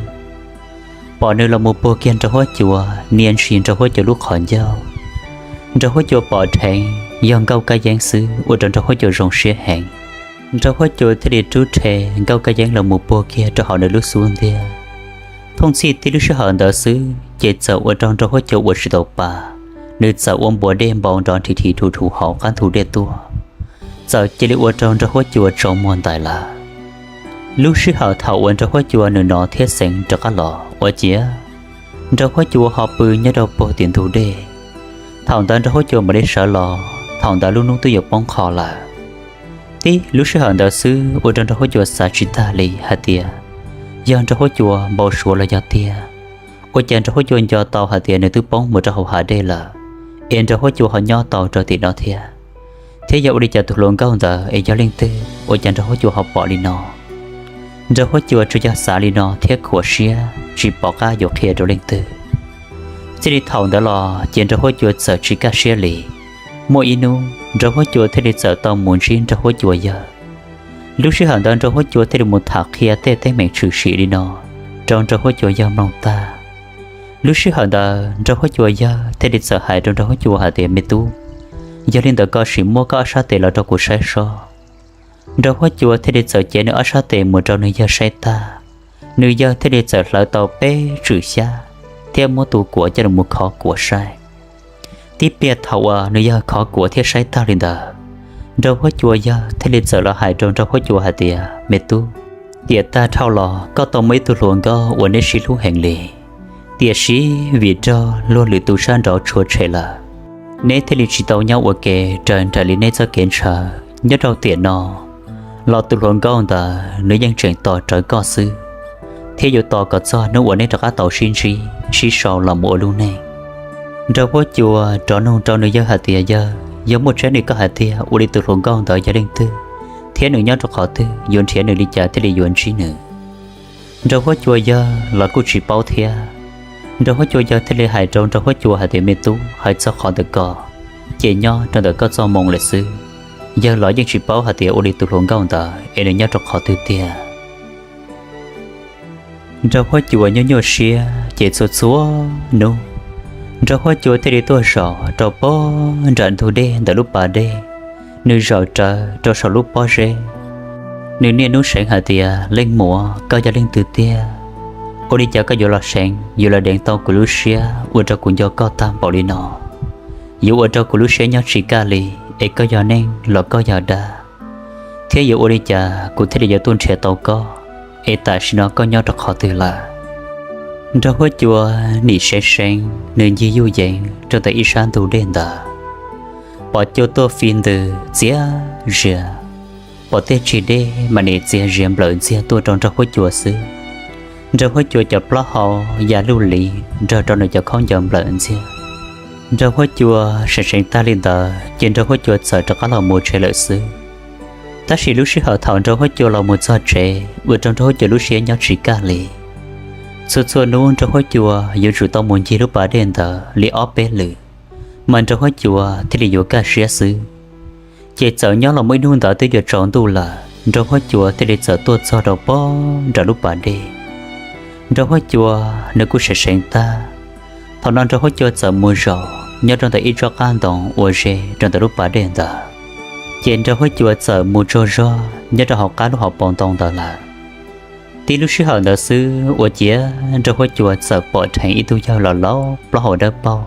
Pom nws los mus puag kiag nraug huab cua, nias ntsis nraug huab cua lub qhov ncauj. Nraug huab cua pom dheev yog Nkauj Kab Yeeb xwb ua rau nraug huab cua zoo siab heev. Nraug huab cua thiaj li rub rhe Nkauj Kab Yeeb los mus puag kiag rau hauv nws lub xub ntiag. Thooj txhij tib lub sij hawm ntawd xwb ces txawm ua rau nraug huab cua ua tsis tau pa, nws txawm ua npuas dej npau nrov nrhi rhi rhuv rhuv hauv qab ntug dej tuaj, txawm cia li ua rau nraug huab cua tsaus muag ntais lawm. Lub sij hawm thaum uas nraug huab cua nws hnov thiab xeev rov qab los ua ciav nraug huab cua ho pw nyob rau puag tim ntug dej. Thaum ntawd nraug huab cua mam li sawv los, thaum ntawd lub hnub twb yuav poob qho lawm. Tib lub sij hawm ntawd xwb ua rau nraug huab cua xav tsis tag li hais tias yog nraug huab cua npau suav los yog tiag. Ua cas nraug huab cua nco tau hais tias nws twb poob mus rau hauv hav dej lawm, es nraug huab cua ho nyob tau rau tim no thiab? Thiab yog ua li cas tus hluas nkauj ntawd es yog leej twg ua cas nraug huab cua ho pom li no? Nraug huab cua tsuas yog xav li no thiab khuam siab tsis pom qab yuav qhia rau leej twg. Txij li thaum ntawd los ces nraug huab cua txawm tsis kaj siab li. Muaj ib hnub nraug huab cua thiaj li txawm tau mus ntsib nraug huab cua yawg. Lub sij hawm ntawd nraug huab cua thiaj li mus tham qhia tej teeb meem tshwm sim li no rau nraug huab cua yawg mloog tag. Lub sij hawm ntawd nraug huab cua yawg thiaj li txawm hais rau nraug huab cua hais tias, me tub, yog li ntawd koj sim muab koj ob sab tes los rau kuv saib sob. Nraug huab cua thiaj li txawm cev nws ob sab tes mus rau nws yawg saib tag. Nws yawg thiaj li txawm hlawv tau peb tswm xyab thiab muab tus kuav coj los mus khov kuav saib. Tib pliag thaum uas nws yawg khov kuav thiab saib tag li ntawd, nraug huab cua yawg thiaj li txawm los hais rau nraug huab cua hais tias, me tub, tiam tag dhau los koj tau muaj ib tug hluas nkauj uas neb sib hlub heev li. Tiam sis vim raug luag lwm tus sab nraud tshuav tshem lawm, neb thiaj li tsis tau nyob ua ke raws nraim li neb txoj kev ntshaw. Nyob rau tiam no, los tus hluas nkauj ntawd nws yeej tseem tos rawv koj xwb, thiab yuav tos kom txog hnub uas neb rov qab tau sib ntsib sib sau los mus ua lub neej. Nraug Huab Cua rov nug rau nws yawg hais tias, Yawg, yog muaj tseeb li koj hais tiag, ua li tus hluas nkauj ntawd yog leej twg, thiab nws nyob rau qhov twg, yuav nrhiav nws li cas thiaj li yuav ntsib nws? Nraug Huab Cua yawg los kuj tsis paub thiab. Nraug Huab Cua yawg thiaj li hais rau Nraug Huab Cua hais tias, Me tub, hais txog qhov ntawm ko ces nyob rau ntawm koj txoj moo lawm xwb. Yawg los yeej tsis paub hais tias ua li tus hluas nkauj ntawd es nws nyob rau qhov twg tiag. Nraug Huab Cua nyuaj nyuaj siab ces txhua txhua hnub Nraug Huab Cua thiaj li tuaj zaum rau pog nram ntug dej ntawm lub pas dej. Nws zaum rawv rau saum lub pob zeb. Nws niaj hnub seev hais tias, Leej muam, koj yog leej twg tiag? Ua li cas koj yuav los seev, yuav los deev tau kuv lub siab ua rau kuv nco koj tag npaum li no? Yuav ua rau kuv lub siab nyob tsis kaj li, es koj yog neeg los koj yog dab, thiab yuav ua li cas kuv thiaj li yuav tuaj nrhiav tau koj, es tam sim no koj nyob rau qhov twg lawm? Nraug Huab Cua nim seev seev, nws ncig yuj yeev rau ntawm ib sab ntug dej ntawd. Pom cua tuaj fi ntws txias zias, pom tej tsis dej mas nim txias zias nplawm ntxiag tuaj rau Nraug Huab Cua xwb. Nraug Huab Cua cov plaub hau ya luj li nrog rau nws cov khaub ncaws nplawm ntxiag. Nraug Huab Cua seev seev tag li ntawd ces Nraug Huab Cua txawm rov qab los mus tsev lawm xwb. Tab sis lub sij hawm thaum Nraug Huab Cua los mus txog tsev ua rau Nraug Huab Cua lub siab nyob tsis kaj li. Txhua txhua hnub Nraug Huab Cua yuav tsum tau mus ncig lub pas dej ntawd li ob peb lwm, mas Nraug Huab Cua thiaj li yuav kaj siab xwb. Ces txawm nyob los mus ib hnub ntawd twb yuav tsaus ntuj lawm, Nraug Huab Cua thiaj li txawm tuaj txog rau pog nram lub pas dej. Nraug Huab Cua nws kuj seev seev tag. Thaum no Nraug Huab Cua txawm mus zaum nyob rau ntawm ib tsob qab ntoo uas ze rau ntawm lub pas dej ntawd. Ces Nraug Huab Cua txawm mus tsaug zog nyob rau hauv qab lub hauv paus ntoo ntawd lawm. Tib lub sij hawm ntawd xwb ua ciav Nraug Huab Cua txawm pom dheev ib tug yawg laus laus plaub hau dawb paug,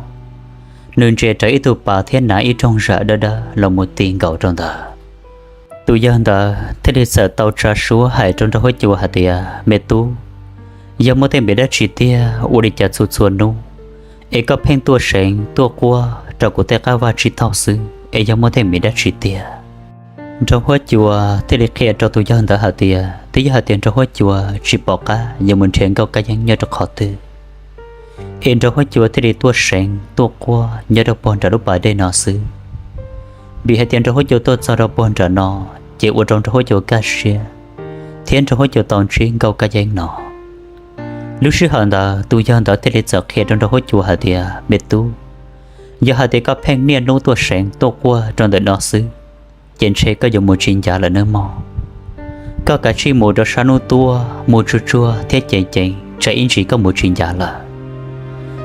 nws ntsia rawv ib tug pas thiab hnav ib rooj zam dawb dawb los mus ti nkaus rau ntawd. Tus yawg ntawd thiaj li txawm tau tsa suab hais rau Nraug Huab Cua hais tias, Me tub, yog muaj teeb meem dab tsi tiag ua li cas txhua txhua hnub es koj pheej tuaj seev tuaj quaj rau kuv tej qab vaj tsib taug xwb, es yog muaj teeb meem dab tsi tiag? Nraug Huab Cua thiaj li qhia rau tus yawg ntawd hais tias, twb yog hais tias Nraug Huab Cua tsis pom qab yuav mus nrhiav Nkauj Kab Yeeb nyob rau qhov twg, es Nraug Huab Cua thiaj li tuaj seev tuaj quaj nyob rau pog nram lub pas dej no xwb. Vim hais tias Nraug Huab Cua tuaj txog rau pog nram no, ces ua rau Nraug Huab Cua kaj siab, thiab Nraug Huab Cua tau ntsib Nkauj Kab Yeeb no. Lub sij hawm ntawd tus yawg ntawd thiaj li txawm qhia rau Nraug Huab Cua hais tias, Me tub, yog hais tias koj pheej niaj hnub tuaj seev tuaj quaj rau ntawm no xwb, ces ntshe koj yuav mus tsis ncav lawm nawb mog. Koj kav tsij mus rau sab hnub tuaj mus tsuag tsuag thiab ceev ceev, tsam ib ntsis koj mus tsis ncav lawm.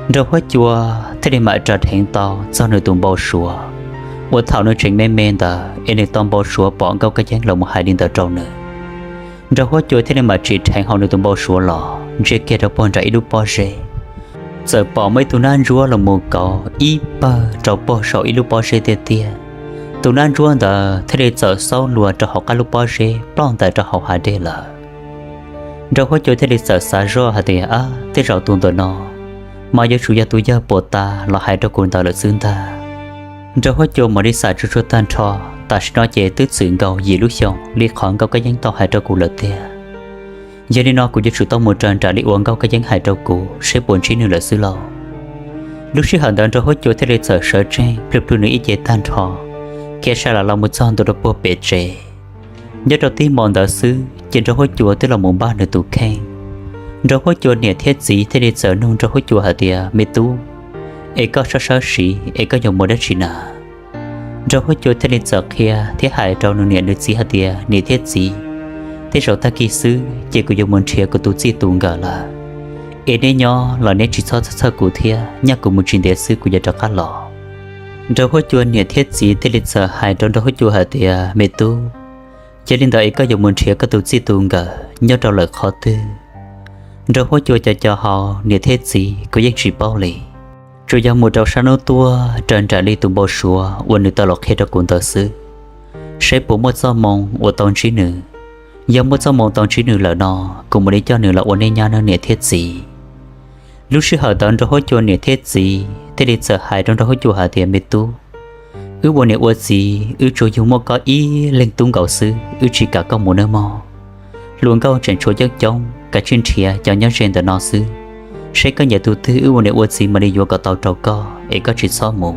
Nraug Huab Cua thiaj li mam ras dheev tau txog nws tus npau suav uas thaum nws tseem me me ntawd es nws tau npau suav pom Nkauj Kab Yeeb los mus hais li ntawd rau nws. Nraug Huab Cua thiaj li mam tsim dheev hauv nws tus npau suav los ntsia kiag rau pog nram ib lub pob zeb, txawm pom muaj ib tug nab ntsuab los mus kauv ib pawg rau pog saum ib lub pob zeb tiag tiag. Tus nab ntsuab ntawd thiaj li txawm xaub luag rau hauv qab lub pob zeb ploj ntais rau hauv hav dej lawm. Nraug Huab Cua thiaj li txawm xav zoj hais tias, Ab, tej zaum tus ntawm no mas yuav tsum yog tus yawg puag ta los hais rau kuv ntawd lawm xwb ntag. Nraug Huab Cua mam li xav tsuag tsuag tag nrho, tam sim no ces twb txwm nkaus yim lub xyoos li qhov Nkauj Kab Yeeb tau hais rau kuv lawm tiag. Yog li no kuv yuav tsum tau mus raws nraim li uas Nkauj Kab Yeeb hais rau kuv seb puas ntsib nws lawm xwb lauj. Lub sij hawm ntawd Nraug Huab Cua thiaj li txawm sawv tsees plhws plhws nws ib ce tag nrho, khiav sai lawm los mus txog ntua rau puag pem tsev. Nyob rau tib hmo ntawd xwb ces Nraug Huab Cua twb los mus npaj nws tus kheej. Nraug Huab Cua niam thiab txiv thiaj li txawm nug Nraug Huab Cua hais tias, Me tub, es koj sab sawb siv es koj yuav mus dab tsi na? Nraug Huab Cua thiaj li txawm qhia thiab hais rau nws niam nws txiv hais tias, Niam thiab txiv, tej zaum tag kis xwb ces kuv yuav mus nrhiav kuv tus txij tus nkawm lawm, es neb nyob los neb tsis txhob txhawj txhawj kuv thiab, nyaj kuv mus tsis ntev xwb kuv yuav rov qab los. Nraug Huab Cua niam thiab txiv thiaj li txawm hais rau Nraug Huab Cua hais tias, Me tub, yog li ntawd es koj yuav mus nrhiav koj tus txij tus nkawm nyob rau lawm qhov twg? Nraug Huab Cua co co hau, niam thiab txiv, kuv yeej tsis paub li. Tsuas yog mus rau sab hnub tuaj raws nraim li tus npau suav uas nws tau los qhia rau kuv ntawd xwb, seb puas muaj txoj hmoo uas tau ntsib nws. Yog muaj txoj hmoo tau ntsib nws lawm no, kuv mam li coj nws los ua nej nyab nawb niam thiab txiv. Lub sij hawm ntawd Nraug Huab Cua niam thiab txiv thiaj li txawm hais rau Nraug Huab Cua hais tias, Me tub, Wb ua niam ua txiv wb tsuas yug muaj koj ib leeg tub nkaus xwb, wb tsis kam koj mus nawb mog. Hluas nkauj tseem tshuav coob coob, kav tsij nrhiav cov nyob ze ntawm no xwb, saib koj nyiam tus twg wb ua niam ua txiv mam li yuav kom tau rau koj es koj tsis txhob mus.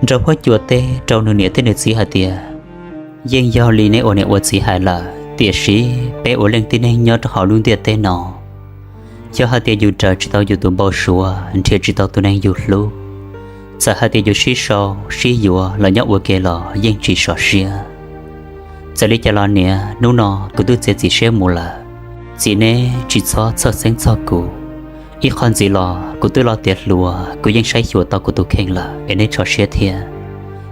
Nraug Huab Cua teb rau nws niam thiab nws txiv hais tias, yeej yog li nej ua niam ua txiv hais lawm, tiam sis peb ua leej tib neeg nyob rau hauv lub ntiaj teb no, yog hais tias yus raws tsis tau yus tus npau suav, nrhiav tsis tau tus neeg yus hlub, txawm hais tias yuav sib sau sib yuav los nyob ua ke los yeej tsis sov siab. Txawm li cas los niam, hnub no kuv twb txiav txim siab mus lawm, txiv neb tsis txhob txhawj xeeb txog kuv. Ib qho ntxiv los kuv twb los tiav hluas, kuv yeej saib xyuas tau kuv tus kheej lawm es neb tso siab thiab.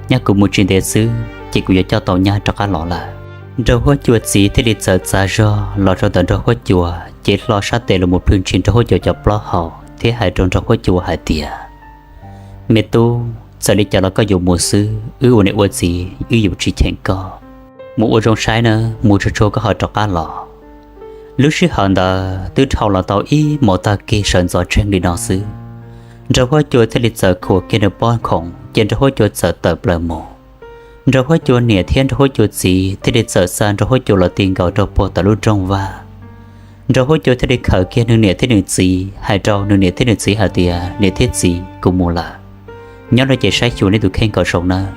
Nyab kuv mus tsis ntev xwb ces kuv yuav coj tau nyab rov qab los lawm. Nraug Huab Cua txiv thiaj li txawm txav zog los rau ntawm Nraug Huab Cua, cev hlo sab tes los mus plhws ntshis Nraug Huab Cua cov plaub hau thiab hais rau Nraug Huab Cua hais tias, me tub, txawm li cas los koj yuav mus xwb, wb ua niam ua txiv wb yuav tsis cheem koj. Mus ua zoo saib nawb, mus tsuag tsuag koj ho rov qab los. Lub sij hawm ntawd twb dhau los tau ib hmos tag kis sawv ntxov tsees li no xwb, Nraug Huab Cua thiaj li txawm khuam kiag nws pob khoom ces Nraug Huab Cua txawm tawm plaws mus. Nraug Huab Cua niam thiab Nraug Huab Cua txiv thiaj li txawm xa Nraug Huab Cua los ti nkaus rau puag tom lub rooj vag. Nraug Huab Cua thiaj li khawm kiag nws niam thiab nws txiv, hais rau nws niam thiab nws txiv hais tias, niam thiab txiv, kuv mus lawm, nyob no ces saib xyuas nej tus kheej kom zoo nawb.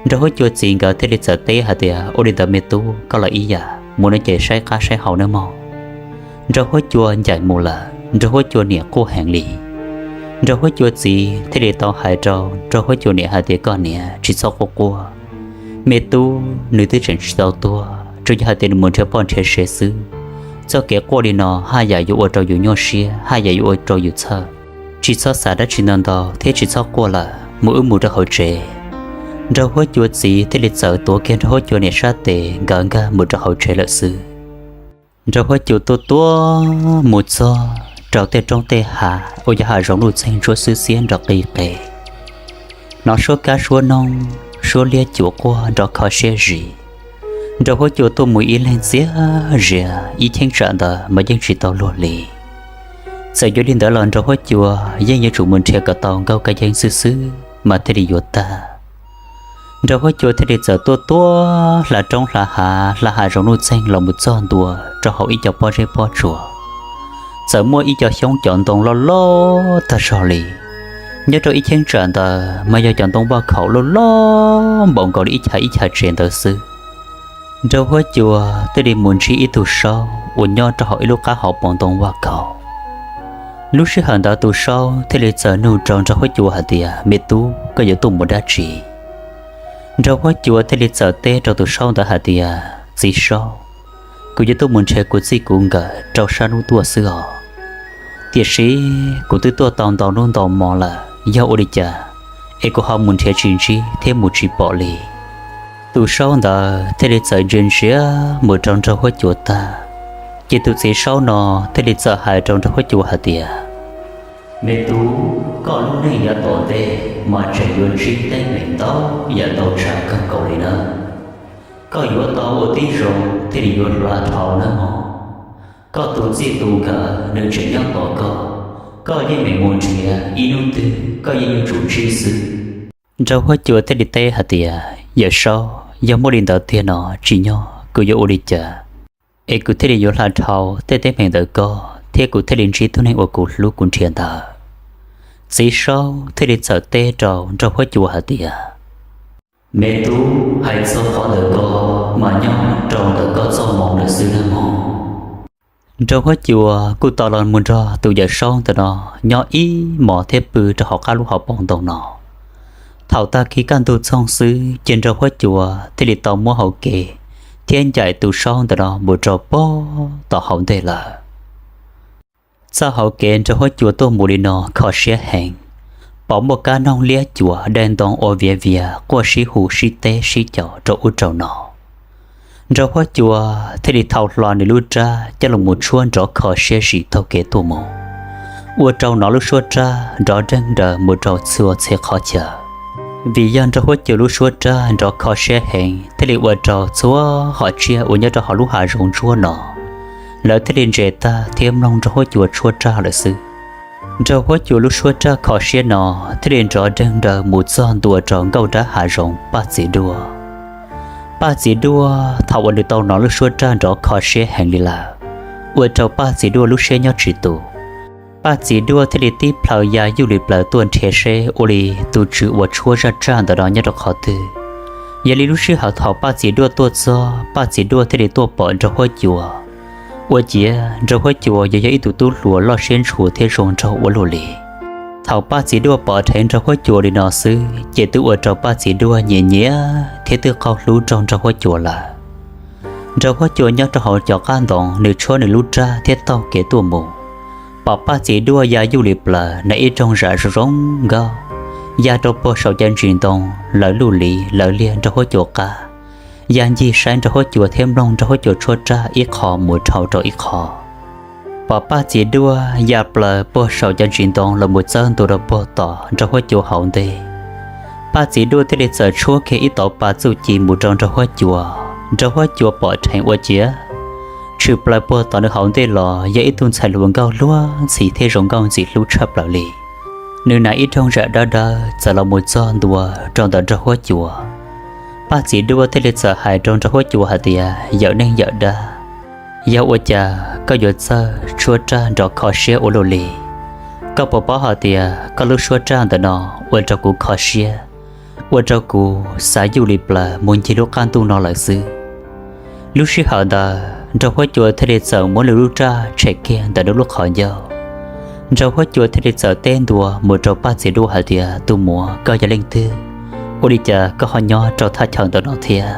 Nraug Huab Cua txiv nkawd thiaj li txawm teb hais tias, ua li ntawd me tub, koj los ib yam, mus no ces saib qab saib hau nawb mog. Nraug Huab Cua ncaim mus lawm, Nraug Huab Cua niam quaj heev li. Nraug Huab Cua txiv thiaj li tau hais rau Nraug Huab Cua niam hais tias, koj niam tsis txhob quaj quaj, me tub nws twb tseem tsis tau tuag, tsuas yog hais tias nws mus nrhiav poj nrhiav sev xwb. Txoj kev quaj li no haj yam yuav ua rau yus nyuaj siab, haj yam yuav ua rau yus txhawj. Tsis txhob xav dab tsi ntau ntau thiab tsis txhob quaj lawm, mus wb mus rau hauv tsev. Nraug Huab Cua txiv thiaj li txawm tuav kiag Nraug Huab Cua niam sab tes nkawd nkag mus rau hauv tsev lawm xwb. Nraug Huab Cua tuaj tuaj mus txog rau tej roob tej hav uas yog hav zoov luj txeeg ntsuab xwb xiab nrov qis qes, hnov suab kab suab noog, suab liab cuam quaj nrov kho siab zis. Nraug Huab Cua tuaj mus ib leeg txias zias ib cheeb tsam ntawd mas yeej tsis tau luag li. Txawm yuav li ntawd los Nraug Huab Cua yeej yuav tsum mus nrhiav kom tau nkauj kab yeeb xwb xwb mas thiaj li yuav tag. Nraug Huab Cua thiaj li txawm tuaj tuaj hla roob hla hav, hla hav zoov luj txeeg los mus txog ntua rau hauv ib co pob zeb pob tsuas. Txawm muaj ib co xyoob cov ntoo loj loj tag zog li. Nyob rau ib cheeb tsam ntawd mas yog cov ntoo vaj khaum loj loj npaum nkaus li ib chav ib chav tsev ntawd xwb. Nraug Huab Cua thiaj li mus ntsib ib tug saub uas nyob rau hauv ib lub qab hauv paus ntoo vaj khaum. Lub sij hawm ntawd tus saub thiaj li txawm nug rau Nraug Huab Cua hais tias, me tub, koj yuav tuaj mus dab tsi? Nraug Huab Cua thiaj li txawm teb rau tus saub ntawd hais tias, txiv saub, kuv yuav tuaj mus nrhiav kuv txij kuv nkawm rau sab hnub tuaj xwb os. Tiam sis kuv twb tuaj tau ntau hnub ntau hmo lawm, yog ua li cas es kuv ho mus nrhiav tsis ntsib thiab mus tsis pom li? Tus saub ntawd thiaj li txawm ntsia ntsia mus rau Nraug Huab Cua tag, ces tus txiv saub no thiaj li txawm hais rau Nraug Huab Cua hais tias, me tub, koj lub neej yav tom ntej mas tseem yuav ntsib teeb meem ntau yam ntau tsav kawg nkaus li nawb. Koj yuav tau ua tib zoo thiaj li yuav hla dhau nawb mog. Koj tus txij tus nkawm nws tseem nyob tos koj, koj yeej meem mus nrhiav ib hnub twg koj yeej yuav tsum ntsib xwb. Nraug Huab Cua thiaj li teb hais tias, yawm saub, yog muaj li ntawd tiag no tsim nyog kuv yuav ua li cas es kuv thiaj li yuav hla dhau tej teeb meem ntawm koj thiab kuv thiaj li ntsib tus neeg uas kuv hlub kuv nrhiav ntawd? Txiv saub thiaj li txawm teb rau Nraug Huab Cua hais tias, me tub, hais txog qhov ntawm koj mas nyob rau ntawm koj txoj hmoo lawm xwb nawb mog. Nraug Huab Cua kuj tau los mus nrog tus yawm saub ntawm no nyob ib hmos thiab pw rau hauv qab lub hauv paus ntoo no. Thaum tag kis kaj ntug txoog xwb ces Nraug Huab Cua thiaj li tau muab hau kev thiab ncaim tus saub ntawm no mus rau puag tom hauv ntej lawm. Txoj hauv kev Nraug Huab Cua tuaj mus li no kho siab heev, pom muaj kab noog liab cuam dai ntoo ua viav vias quaj sib hu sib teb sib caum rau ub rau no. Nraug Huab Cua thiaj li thau hlo nws lub rab coj los mus tshuab nrov kho siab zim taug kev tuaj mus, ua rau nov lub suab rab nrov nreeg nraws mus rau txhua txhia qhov chaw. Vim yog Nraug Huab Cua lub suab rab nrov kho siab heev thiaj li ua rau txhua qhov tsiaj uas nyob rau hauv lub hav zoov ntsuab no, lawv thiaj li ntses tag thiab mloog Nraug Huab Cua tshuab rab lawm xwb. Nraug Huab Cua lub suab raj kho siab no thiaj li nrov deeg daws mus txog ntua rau nkauj dab hav zoov Paj Txiv Duaj. Paj Txiv Duaj thaum uas nws tau hnov lub suab raj nrov kho siab heev li lawm, ua rau Paj Txiv Duaj lub siab nyob tsis tus. Paj Txiv Duaj thiaj li tib plhaw ya yuj li plaws tuaj nrhiav seb ua li tus tswv uas tshuab zaj raj ntawm no nyob rau qhov twg. Yog li lub sij hawm thaum Paj Txiv Duaj tuaj txog, Paj Txiv Duaj thiaj li tuaj pom Nraug Huab Cua. Ua ciav Nraug Huab Cua yog yog ib tug tub hluas loj siab ntshua thiab zoo nraug ua luaj li. Thaum Paj Txiv Duaj pom dheev Nraug Huab Cua li no xwb ces twb ua rau Paj Txiv Duaj nyiam nyiam thiab twb qaug hlub rau Nraug Huab Cua lawm. Nraug Huab Cua nyob rau hauv cov qab ntoo, nws tshuab nws lub raj thiab taug kev tuaj mus. Pom Paj Txiv Duaj ya yuj li plaws, nws ib rooj zam zoo zoo nkauj, ya rau puag saum cov ntsis ntoo lawv luj li lawv liag Nraug Huab Cua qab, ya ncig saib Nraug Huab Cua thiab mloog Nraug Huab Cua tshuab raj ib qho mus dhau rau ib qho. Pom Paj Txiv Duaj ya plaws puag saum cov ntsis ntoo los mus txawb ntua rau puag tom Nraug Huab Cua hauv ntej, Paj Txiv Duaj thiaj li txawm tshuab kiag ib tauv pa txuj ci mus rau Nraug Huab Cua. Nraug Huab Cua pom dheev ua ciav, tshwm plaws puag tom nws hauv ntej los yog ib tug ntxhais hluas nkauj luag ntxhi thiab zoo nkauj ntxim hlub tshaj plaws li. Nws hnav ib rooj zam dawb dawb txawm los mus txog ntua rau ntawm Nraug Huab Cua. Paj Txiv Duaj thiaj li txawm hais rau Nraug Huab Cua hais tias, yawm neej yawm dab, yog ua cas koj yuav txawj tshuab raj nrov kho siab ua luaj li? Koj puas paub hais tias koj lub suab raj ntawm no ua rau kuv kho siab, ua rau kuv xav yuj li plaws mus ncig lub qab ntuj no lawm xwb. Lub sij hawm ntawd Nraug Huab Cua thiaj li txawm muab nws lub raj tshem kiag ntawm nws lub qhov ncauj. Nraug Huab Cua thiaj li txawm teb ntua mus rau Paj Txiv Duaj hais tias, tus muam, koj yog leej twg? Ua li cas koj ho nyob rau thaj chaw ntawm no thiab?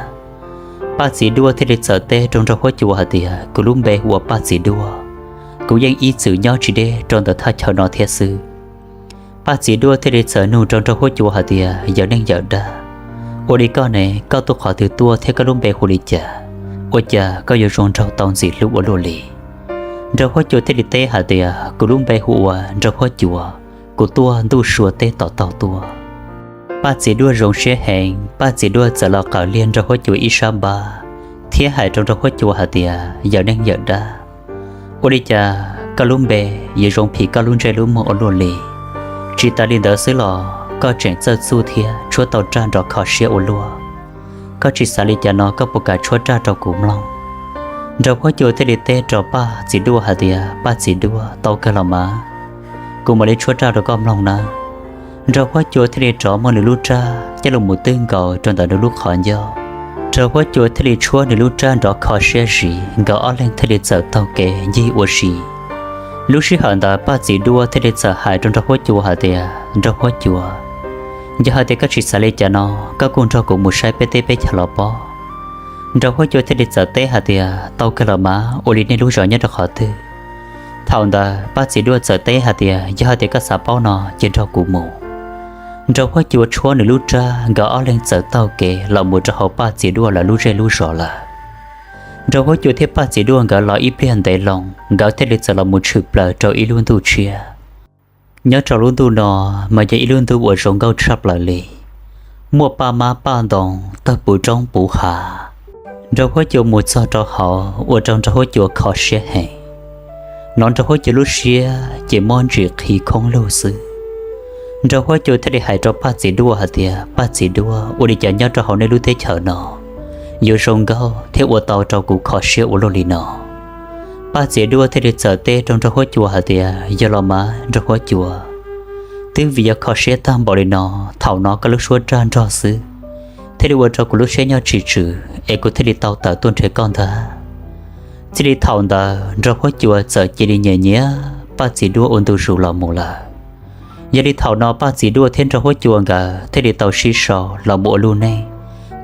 Paj Txiv Duaj thiaj li txawm teb rau Nraug Huab Cua hais tias, kuv lub npe hu ua Paj Txiv Duaj, kuv yeej ib txwm nyob tsis deb rau ntawm thaj chaw no thiab xwb. Paj Txiv Duaj thiaj li txawm nug rau Nraug Huab Cua hais tias, yawm neej yawm dab, ua li koj ne, koj tuaj qhov twg tuaj thiab koj lub npe hu li cas? Ua cas koj yuav zoo nraug tau ntxim hlub ua luaj li? Nraug Huab Cua thiaj li teb hais tias, kuv lub npe hu ua Nraug Huab Cua, kuv tuaj ntuj sua teb tom taug tuaj. Paj Txiv Duaj zoo siab heev, Paj Txiv Duaj txawm los qawm liag Nraug Huab Cua ib sab npab thiab hais rau Nraug Huab Cua hais tias, yawm neej yawm dab, ua li cas koj lub npe yuav zoo phim koj lub ntsej lub muag ua luaj li? Tsis tas li ntawd xwb los koj tseem txawj txuj thiab tshuab tau raj nrov kho siab ua luaj. Koj tsis xav li cas no koj puas kam tshuab raj rau kuv mloog? Nraug Huab Cua thiaj li teb rau Paj Txiv Duaj hais tias, Paj Txiv Duaj, tau kawg los mas, kuv mam li tshuab raj rau koj mloog nawb. Nraug Huab Cua thiaj li rov muab nws lub raj coj los mus twb nkaus rau ntawm nws lub qhov ncauj. Nraug Huab Cua thiaj li tshuab nws lub raj nrov kho siab zis, nkawd ob leeg thiaj li txawm taug kev ncig ua si. Lub sij hawm ntawd Paj Txiv Duaj thiaj li txawm hais rau Nraug Huab Cua hais tias, Nraug Huab Cua, yog hais tias koj tsis xav li cas no, koj kuj nrog kuv mus saib peb teb peb chaw los pob. Nraug Huab Cua thiaj li txawm teb hais tias, tau kawg los mas, ua li nej lub zos nyob rau qhov twg? Thaum ntawd Paj Txiv Duaj txawm teb hais tias, yog hais tias koj xav paub no ces nrog kuv mus. Nraug Huab Cua tshuab nws lub raj, nkawd ob leeg txawm taug kev los mus rau hauv Paj Txiv Duaj lawv lub zej lub zos lawm. Nraug Huab Cua thiab Paj Txiv Duaj nkawd los ib pliag ntev loo, nkawd thiaj li txawm los mus tshwm plaws rau ib lub ntuj tshiab. Nyob rau lub ntuj no mas yog ib lub ntuj uas zoo nkauj tshaj plaws li, muaj paj mab paj ntoo tawg puv roob puv hav. Nraug Huab Cua mus txog rau hauv ua rau Nraug Huab Cua kho siab heev. Hnov Nraug Huab Cua lub siab ces mob ntsim qhi khoob lug xwb. Nraug Huab Cua thiaj li hais rau Paj Txiv Duaj hais tias, Paj Txiv Duaj, ua li cas nyob rau hauv nej lub teb chaws no yuav zoo nkauj thiab ua tau rau kuv kho siab ua luaj li no? Paj Txiv Duaj thiaj li txawm teb rau Nraug Huab Cua hais tias, yog los mas Nraug Huab Cua, twb vim yog kho siab tag npaum li no, thaum no koj lub suab raj nrog xwb thiaj li ua rau kuv lub siab nyob tsis tswm es kuv thiaj li tau tawm tuaj nrhiav koj ntag. Txij li thaum ntawd Nraug Huab Cua txawm cia li nyiam nyiam Paj Txiv Duaj ua ntu zus los mus lawm. Yog li thaum no Paj Txiv Duaj thiab Nraug Huab Cua nkawd thiaj li tau sib sau los mus ua lub neej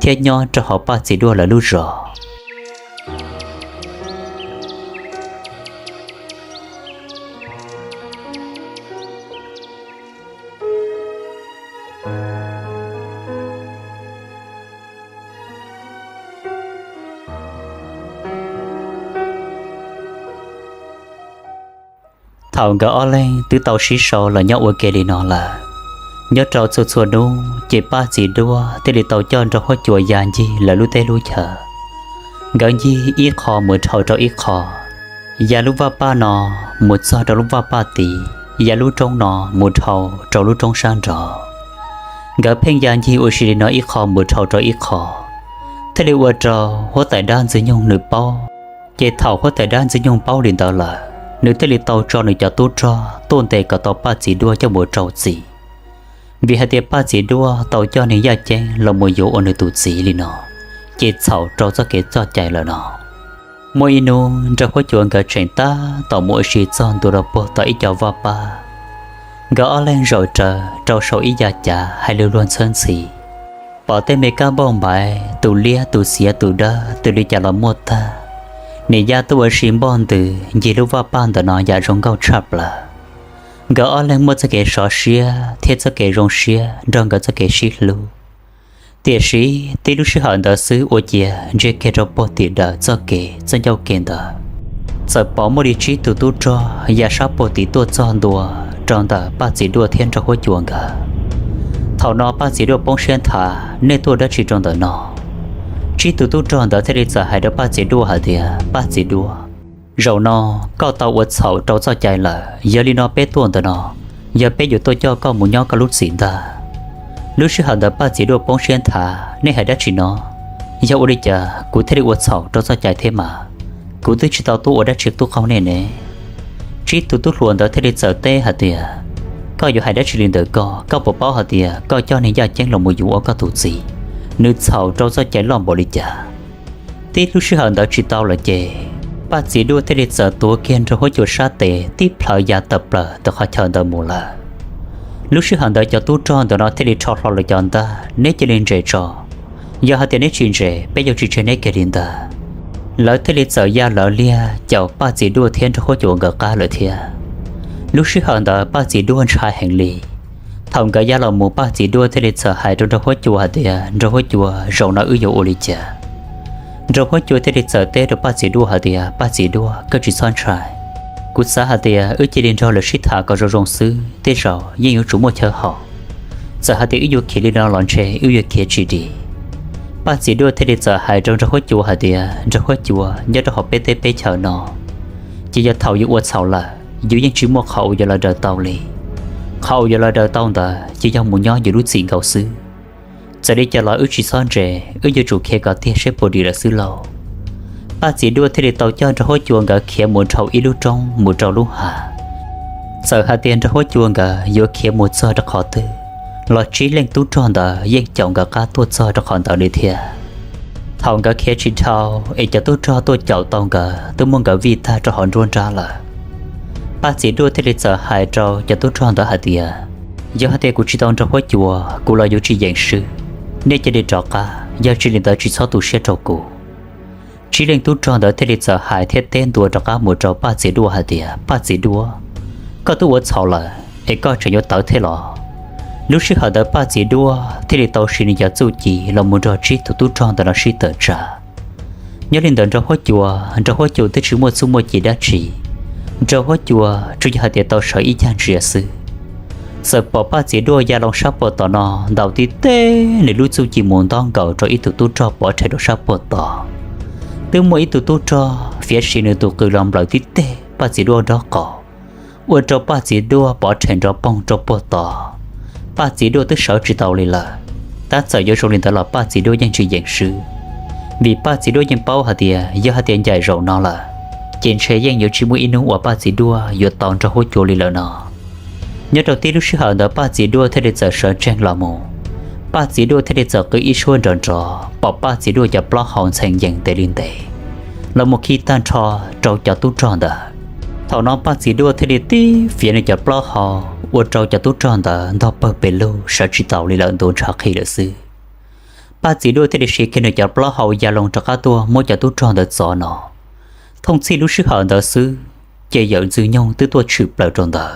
thiab nyob rau hauv Paj Txiv Duaj lawv lub zos. Thaum nkawd ob leeg twb tau sib sau los nyob ua ke li no lawm, nyob rau txhua txhua hnub ces Paj Txiv Duaj thiaj li tau coj Nraug Huab Cua ya ncig lawv lub teb lub chaw. Nkawd ncig ib qho mus dhau rau ib qho, ya lub vaj paj no mus txog rau lub vaj paj tid, ya lub roob no mus dhau rau lub roob sab nraud. Nkawd pheej ya ncig ua si li no ib qho mus dhau rau ib qho, thiaj li ua rau huab tais dab Ntxwg Nyoog nws paub. Ces thaum huab tais dab Ntxwg Nyoog paub li ntawd lawm, nws thiaj li tau tso nws cov tub rog tuaj ntes kom tau Paj Txiv Duaj coj mus rau txim. Vim hais tias Paj Txiv Duaj tau coj niag yaj ceeb los mus yuav ua nws tus txiv li no, ces txhaum rau txoj kev txoj cai lawm no. Muaj ib hnub Nraug Huab Cua nkawd tseem tab tom mus ua si txog ntua rau puag tom ib co vaj pab. Nkawd ob leeg zaum rawv rau saum ib yav cav hais lus luag ntxhawb ntxhi, pom tej me kab npauj npaiv, tus liab tus xiav tus dawb tus li cas los muaj tag. Nim yaj tuaj ua si npog ntws ncig lub vaj pab ntawm no yam zoo nkauj tshaj plaws. Nkawd ob leeg muaj txoj kev sov siab thiab txoj kev zoo siab nrog nkawd txoj kev sib hlub. Tiam sis tib lub sij hawm ntawd xwb ua ciav ntsia kiag rau puag tim daws txoj kev txoj ncauj kev ntawd, txawm pom muaj li tsib tug tub rog ya sab puag tim tuaj txog ntua rau ntawm Paj Txiv Duaj thiab Nraug Huab Cua nkawd. Thaum no Paj Txiv Duaj poob siab nthav, nej tuaj dab tsi rau ntawm no? Tsib tug tub rog ntawd thiaj li txawm hais rau Paj Txiv Duaj hais tias, Paj Txiv Duaj, zaum no koj tau ua txhaum rau txoj cai lawm, yog li no peb tuaj ntawm no, yog peb yuav tuaj coj koj mus nyob koj lub txim ntag. Lub sij hawm ntawd Paj Txiv Duaj poob siab nthav, nej hais dab tsi no? Yog ua li cas kuv thiaj li ua txhaum rau txoj cai thiab mas? Kuv twb tsis tau tuaj ua dab tsi tub qaug nej ne. Tsib tug tub hluas ntawd thiaj li txawm teb hais tias, koj yuav hais dab tsi li ntawd koj? Koj puas paub hais tias koj coj niag yaj ceeb los mus yuav ua koj tus txiv, nws txhaum rau txoj cai loj npaum li cas? Tib lub sij hawm ntawd tsis tau lawm ces Paj Txiv Duaj thiaj li txawm tuav kiag Nraug Huab Cua sab tes tib plhaw ya tawm plaws ntawm qhov chaw ntawd mus lawm. Lub sij hawm ntawd cov tub rog ntawm no thiaj li rho hlo lawv cov ntaj, neb cia li nres tso. Yog hais tias neb tsis nres, peb yuav tsis tseg neb kiag li ntag. Lawv thiaj li txawm ya lawv liag caum Paj Txiv Duaj thiab Nraug Huab Cua nkawd qab lawm thiab. Lub sij hawm ntawd Paj Txiv Duaj ntshai heev li. Thaum nkawd ya los mus Paj Txiv Duaj thiaj li txawm hais rau Nraug Huab Cua hais tias, Nraug Huab Cua, zaum no wb yuav ua li cas? Nraug Huab Cua thiaj li txawm teb rau Paj Txiv Duaj hais tias, Paj Txiv Duaj, koj tsis txhob ntshai. Kuv xav hais tias wb cia li nrog lawv sib tham kom zoo zoo xwb, tej zaum yeej yuav tsum muaj chaw haum. Txawm hais tias wb yuav khiav li no los ntshe wb yuav khiav tsis dim. Paj Txiv Duaj thiaj li txawm hais rau Nraug Huab Cua hais tias, Nraug Huab Cua, nyob rau hauv peb teb peb chaws no, ces yog thaum yus ua txhaum lawm yus yeej tsis muaj qhov uas yuav los daws tau li. Qhov uas yuav los daws tau ntawd ces yog mus nyob yus lub txim nkaus xwb. Txawm li cas los wb tsis txhob nres, wb yuav tsum khiav kom tiag seb puas dim lawm xwb lauj. Paj Txiv Duaj thiaj li tau coj Nraug Huab Cua nkawd khiav mus dhau ib lub roob mus rau lub hav. Txawm hais tias Nraug Huab Cua nkawd yuav khiav mus txog rau qhov twg los tsib leej tub rog ntawd yeej caum nkawd qab tuaj txog rau qhov ntawd li thiab. Thaum nkawd khiav tsis dhau es cov tub rog tuaj caum tau nkawd twb muab nkawd vij tag rau hauv nruab nrab lawm. Paj Txiv Duaj thiaj li txawm hais rau cov tub rog ntawd hais tias, yog hais tias kuv tsis tau Nraug Huab Cua, kuv los yuav tsis yeem swb. Nej cia li rov qab, yog tsis li ntawd tsis txhob tu siab rau kuv. Tsib leej tub rog ntawd thiaj li txawm hais thiab teb ntua rov qab mus rau Paj Txiv Duaj hais tias, Paj Txiv Duaj, koj twb ua txhaum lawm es koj tseem yuav tawv thiab los? Lub sij hawm ntawd Paj Txiv Duaj thiaj li tau siv nws cov txuj ci los mus nrog tsib tus tub rog ntawm no sib tawm tsam. Nyob li ntawd Nraug Huab Cua, Nraug Huab Cua twb tsis muaj txuj muaj ci dab tsi. Nraug Huab Cua tsuas yog hais tias tau sawv ib cag ntsia xwb, txawm pom Paj Txiv Duaj ya loo sab puag tom no ntaus tib teg nws lub txuj ci mus ntaus nkaus rau ib tug tub rog pov rhe rau sab puag tod. Twb muaj ib tug tub rog fiav siv nws tus qws los nplawm tib teg Paj Txiv Duaj nrob qaum, ua rau Paj Txiv Duaj pov rhe nrov poog rau puag tod. Paj Txiv Duaj twb sawv tsis tau li lawm, tab txawm yuav zoo li ntawd los Paj Txiv Duaj yeej tsis yeem swb, vim Paj Txiv Duaj yeej paub hais tias yog hais tias ncaim zaum no lawm, ces ntshe yeej yuav tsis muaj ib hnub uas Paj Txiv Duaj yuav tau Nraug Huab Cua li lawm no. Nyob rau tib lub sij hawm ntawd Paj Txiv Duaj thiaj li txawm sawv tsees los mus. Paj Txiv Duaj thiaj li txawm qw ib suab nrov nrov, pom Paj Txiv Duaj cov plaub hau ntxhee yees ntev li ntev, los mus khi tag nrho rau cov tub rog ntawd. Thaum no Paj Txiv Duaj thiaj li tib fiav nws cov plaub hau, ua rau cov tub rog ntawd ntog pawg pes lug sawv tsis taus li lawm, ntuav ntshav qhi lawm xwb. Paj Txiv Duaj thiaj li siv kiag nws cov plaub hau ya loo rov qab tuaj muab cov tub rog ntawd txov no. Thooj txhij lub sij hawm ntawd xwb, ces yawm Ntxwg Nyoog twb tuaj tshwm plaws rau ntawd.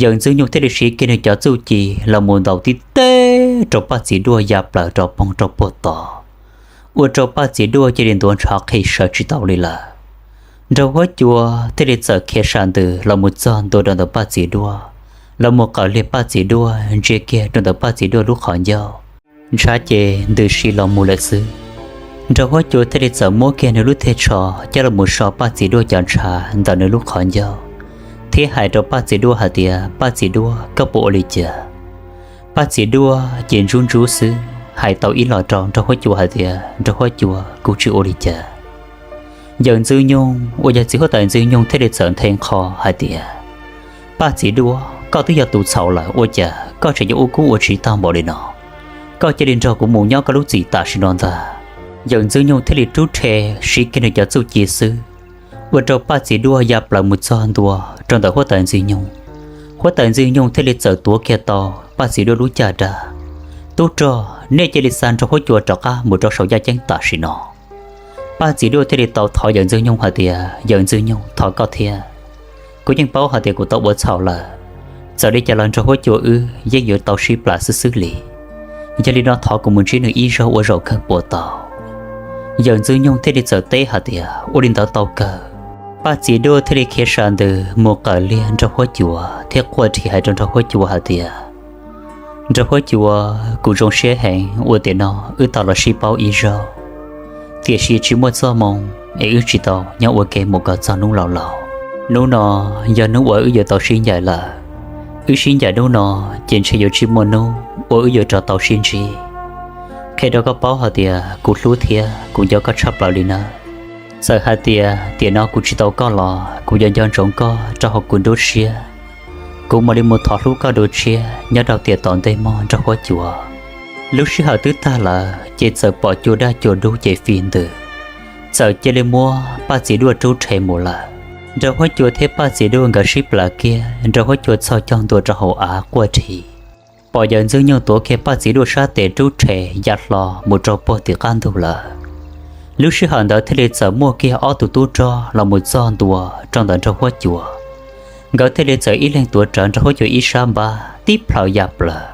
Yawm Ntxwg Nyoog thiaj li siv kiag nws cov txuj ci los mus ntaus tib teg rau Paj Txiv Duaj ya plaws rau poog rau puag tod, ua rau Paj Txiv Duaj cia li ntuav ntshav qhi sawv tsis tau li lawm. Nraug Huab Cua thiaj li txawm khiav sam ntws los mus txog ntua rau ntawm Paj Txiv Duaj, los mus qawm liag Paj Txiv Duaj ntsia kiag rau ntawm Paj Txiv Duaj lub qhov ncauj, ntshav ces ntws si los mus lawm xwb. Nraug Huab Cua thiaj li txawm muab kiag nws lub teg tsho coj los mus so Paj Txiv Duaj cov ntshav ntawm nws lub qhov ncauj, thiab hais rau Paj Txiv Duaj hais tias, Paj Txiv Duaj, koj puas ua li cas? Paj Txiv Duaj ces ntsub ntsub xwb, hais tau ib los rau Nraug Huab Cua hais tias, Nraug Huab Cua, kuv tsis ua li cas. Yawm Ntxwg Nyoog uas yog txiv huab tais Ntxwg Nyoog thiaj li txawm nthe nqho hais tias, Paj Txiv Duaj, koj twb yog tus txhaum lawm ua cas koj tseem yuav ua kub ua tsiv tag npaum li no? Koj cia li nrog kuv mus nyob koj lub txim tam sim no ntag. Yawm Ntxwg Nyoog thiaj li rub rhe siv kiag nws cov txuj ci xwb, ua rau Paj Txiv Duaj ya plaws mus txog ntua rau ntawm huab tais Ntxwg Nyoog. Huab tais Ntxwg Nyoog thiaj li txawm tuav kiag tau Paj Txiv Duaj lub caj dab. Tub rog, nej cia li xa Nraug Huab Cua rov qab mus rau saum yaj ceeb tam sim no. Paj Txiv Duaj thiaj li tau thov Yawm Ntxwg Nyoog hais tias, Yawm Ntxwg Nyoog, thov koj thiab. Kuv yeej paub hais tias kuv tau ua txhaum lawm. Txawm li cas los Nraug Huab Cua wb yeej yuav tau sib plas xwb xwb li. Yog li no thov kuv mus ntsib nws ib zaug ua zaum kawg puas tau? Yawm Ntxwg Nyoog thiaj li txawm teb hais tias, Ua li ntawd tau kawg. Paj Txiv Duaj thiaj li khiav sa ntws mus qawm liag Nraug Huab Cua thiab quaj dhi hais rau Nraug Huab Cua hais tias, Nraug Huab Cua, kuv zoo siab heev uas tiam no wb tau los sib paub ib zaug, tiam sis tsis muaj txoj moo es wb tsis tau nyob ua ke mus kom txog hnub laus laus. Hnub no yog hnub uas wb yuav tau sib ncaim lawm. Wb sib ncaim hnub no ces ntshe yuav tsis muaj hnub uas wb yuav rov tau sib ntsib. Qhia rau koj paub hais tias kuv hlub thiab kuv nco koj tshaj plaws li nawb. Txawm hais tias tiam no kuv tsis tau koj los kuv yuav nco ntsoov koj rau hauv kuv nruab siab. Kuv mam li mus thov hlub koj dua tshiab nyob rau tiam tom ntej mog Nraug Huab Cua. Lub sij hawm twb tag lawm ces txawm pom cua daj cua dub ces fij ntws, txawm cia li muab Paj Txiv Duaj rub rhe mus lawm. Nraug Huab Cua thiab Paj Txiv Duaj nkawd sib plas kiag, Nraug Huab Cua txhos caug ntua rau hauv av quaj dhi. Pom Yawm Ntxwg Nyoog tuav kiag Paj Txiv Duaj sab tes rub rhe ya hlo mus rau puag tim qab ntug lawm. Lub sij hawm ntawd thiaj li txawm muaj kiag ob tug tub rog los mus txog ntua rau ntawm Nraug Huab Cua. Nkawd thiaj li txawm ib leeg tuav rawv Nraug Huab Cua ib sab npab tib plhaw ya plaws,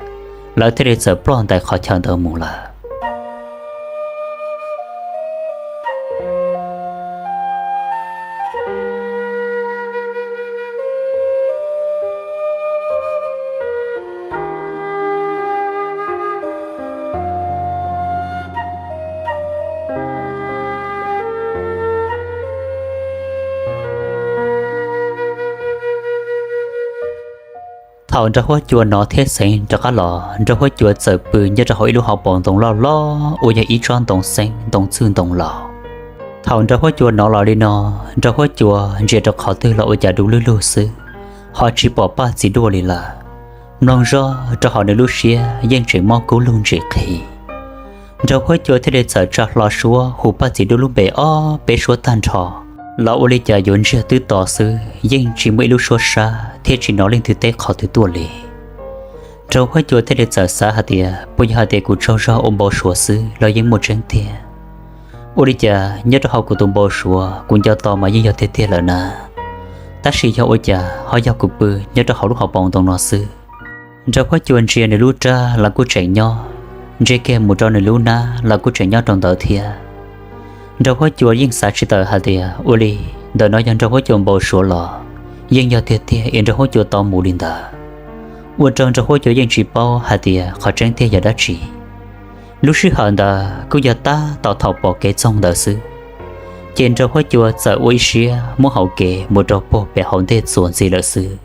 lawv thiaj li txawm ploj ntais qhov chaw ntawd mus lawm. Thaum Nraug Huab Cua hnov thiab xeev rov qab los, Nraug Huab Cua txawm pw nyob rau hauv ib lub hauv paus ntoo loj loj uas yog ib tsob ntoo xeeb ntoo txwj ntoo laus. Thaum Nraug Huab Cua hnov los li no, Nraug Huab Cua ntsia rau qhov twg los ua cas du lug lug xwb, ho tsis pom Paj Txiv Duaj li lawm. Mloog zoj rau hauv nws lub siab yeej tseem mob kub lug ntsim qhi. Nraug Huab Cua thiaj li txawm tsa hlo suab hu Paj Txiv Duaj lub npe ob peb suab tag nrho, los ua li cas yuav ntsiag twb to xwb yeej tsis muaj ib lub suab sab thiab tsis hnov leej twg teb qhov twg tuaj li. Nraug Huab Cua thiaj li txawm xav hais tias, puas yog hais tias kuv tsaug zog ua npau suav xwb los yeej muaj tseeb tiag? Ua li cas nyob rau hauv kuv tus npau suav kuv nco tau mas yeej yog tiag tiag lawm na, tab sis yog ua cas ho yog kuv pw nyob rau hauv lub hauv paus ntoo no xwb? Nraug Huab Cua ntsia nws lub rab los kuj tseem nyob, ntsia kiag mus rau nws lub hnab los kuj tseem nyob rau ntawd thiab. Nraug Huab Cua yeej xav tsis tawm hais tias ua li ntawm no yog Nraug Huab Cua npau suav los yeej yog tiag tiag es Nraug Huab Cua tau mus li ntawd. Ua rau Nraug Huab Cua yeej tsis paub hais tias qhov tseeb tiag yog dab tsi. Lub sij hawm ntawd kuj yog tab tom thaum pom kev txoog ntawd xwb, ces Nraug Huab Cua txawm ua ib siab muab hauv kev mus rau puag pem hauv ntej txuas ntxiv lawm xwb.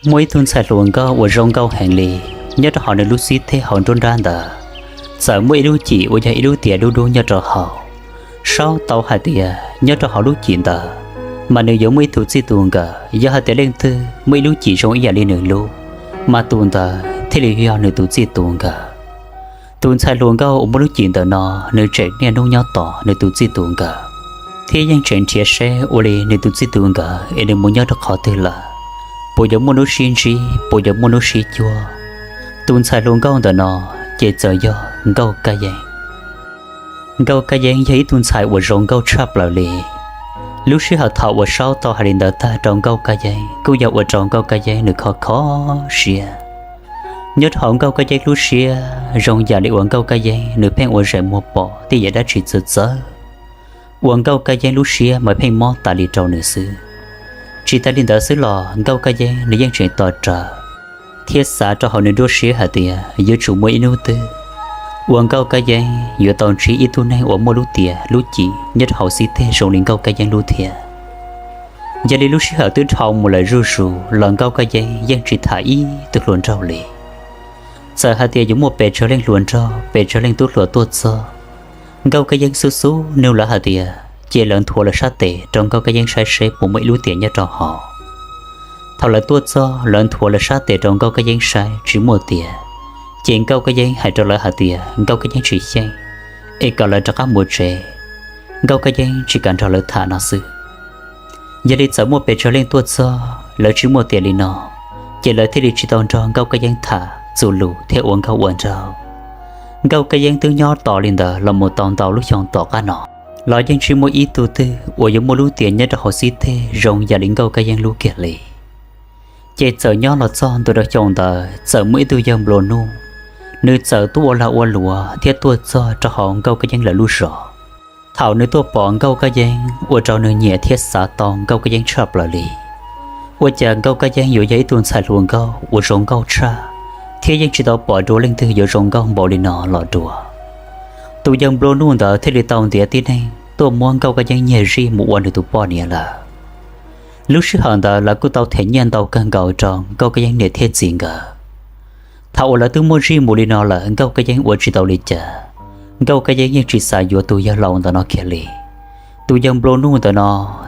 Muaj ib tug ntxhais hluas nkauj uas zoo nkauj heev li, nyob rau hauv nws lub xib teg hauv nruab nrab ntawd, txawm muaj ib lub cim uas yog ib lub tias dub dub nyob rau hauv. Saub tau hais tias nyob rau hauv lub cim ntawd, mas nws yuav muaj ib tug txij tus nkawm. Yog hais tias leej twg muaj ib lub cim zoo ib yam li nws lub, mas tus ntawd thiaj li yog nws tus txij tus nkawm. Tus ntxhais hluas nkauj uas muaj lub cim ntawm no, nws tseem niaj hnub nyob tos nws tus txij tus nkawm, thiab yeej tseem nrhiav seb ua li nws tus txij tus nkawm es nws mus nyob rau qhov twg lawm, puas yuav muaj hnub sib ntsib, puas yuav muaj hnub sib cuag. Tus ntxhais hluas nkauj ntawm no ces txawm yog Nkauj Kab Yeeb. Nkauj Kab Yeeb yog ib tug ntxhais uas zoo nkauj tshaj plaws li. Lub sij hawm thaum uas Saub tau hais li ntawd tag rau Nkauj Kab Yeeb kuj yog ua rau Nkauj Kab Yeeb nws kho kho siab. Nyob rau hauv Nkauj Kab Yeeb lub siab zoo yam li uas Nkauj Kab Yeeb nws pheej ua zeem muag pom tej yam dab tsi txawv txawv, uas Nkauj Kab Yeeb lub siab mas pheej mob tas li rau nws xwb. Tsis tas li ntawd xwb los Nkauj Kab Yeeb nws yeej tseem tos rawv thiab xav rau hauv nws nruab siab hais tias yuav tsum muaj ib hnub twg uas Nkauj Kab Yeeb yuav tau ntsib ib tug neeg uas muaj lub tias lub cim nyob rau hauv xib teg zoo li Nkauj Kab Yeeb lub thiab. Yog li lub sij hawm twb dhau mus lawm zuj zus los Nkauj Kab Yeeb yeej tsis tham ib tug hluas nraug li. Txawm hais tias yuav muaj pes tsawg leej hluas nraug pes tsawg leej tub hluas tuaj txog, Nkauj Kab Yeeb xub xub nug lawv hais tias cia lawv nthuav lawv sab tes rau Nkauj Kab Yeeb saib seb puas muaj ib lub tiam nyob rau hauv. Thaum lawv tuaj txog lawv nthuav lawv sab tes rau Nkauj Kab Yeeb saib tsis muaj tiam, ces Nkauj Kab Yeeb hais rau lawv hais tias Nkauj Kab Yeeb tsis xyeej, es kom lawv rov qab mus tsev, Nkauj Kab Yeeb tsis kam nrog lawv tham no xwb. Yog li txawm muaj pes tsawg leej tuaj txog lawv tsis muaj tiam li no, ces lawv thiaj li tsis tau nrog Nkauj Kab Yeeb tham txuas lus thiab ua nkauj ua nraug. Nkauj Kab Yeeb twb nyob tos li ntawd los mus tau ntau lub xyoo tom qab no, los yeej tsis muaj ib tug twg uas yuav muaj lub tiam nyob rau hauv xib teg zoo yam li Nkauj Kab Yeeb lub kiag li. Ces txawm nyob los txog ntua rau xyoo ntawd txawm muaj ib tug yawg nplua nuj, nws txawm tuaj ua lag ua luam thiab tuaj txog rau hauv Nkauj Kab Yeeb lawv lub zos. Thaum nws tuaj pom Nkauj Kab Yeeb ua rau nws nyiam thiab xav tau Nkauj Kab Yeeb tshaj plaws li. Ua cas Nkauj Kab Yeeb yuav yog ib tug ntxhais hluas nkauj uas zoo nkauj tshaj, thiab yeej tsis tau pom dua leej twg yuav zoo nkauj npaum li no los dua. Tus yawg nplua nuj ntawd thiaj li tau ntiav tib neeg tuaj muab Nkauj Kab Yeeb nyiag zij mus ua nws tus poj niam lawm. Lub sij hawm ntawd lawv kuj tau them nyiaj ntau kawg nkaus rau Nkauj Kab Yeeb niam thiab txiv nkawd. Thaum uas lawv twb muab zij mus li no lawm Nkauj Kab Yeeb ua tsis tau li cas, Nkauj Kab Yeeb yeej tsis xav yuav tus yawg laus ntawm no kiag li. Tus yawg nplua nuj ntawm no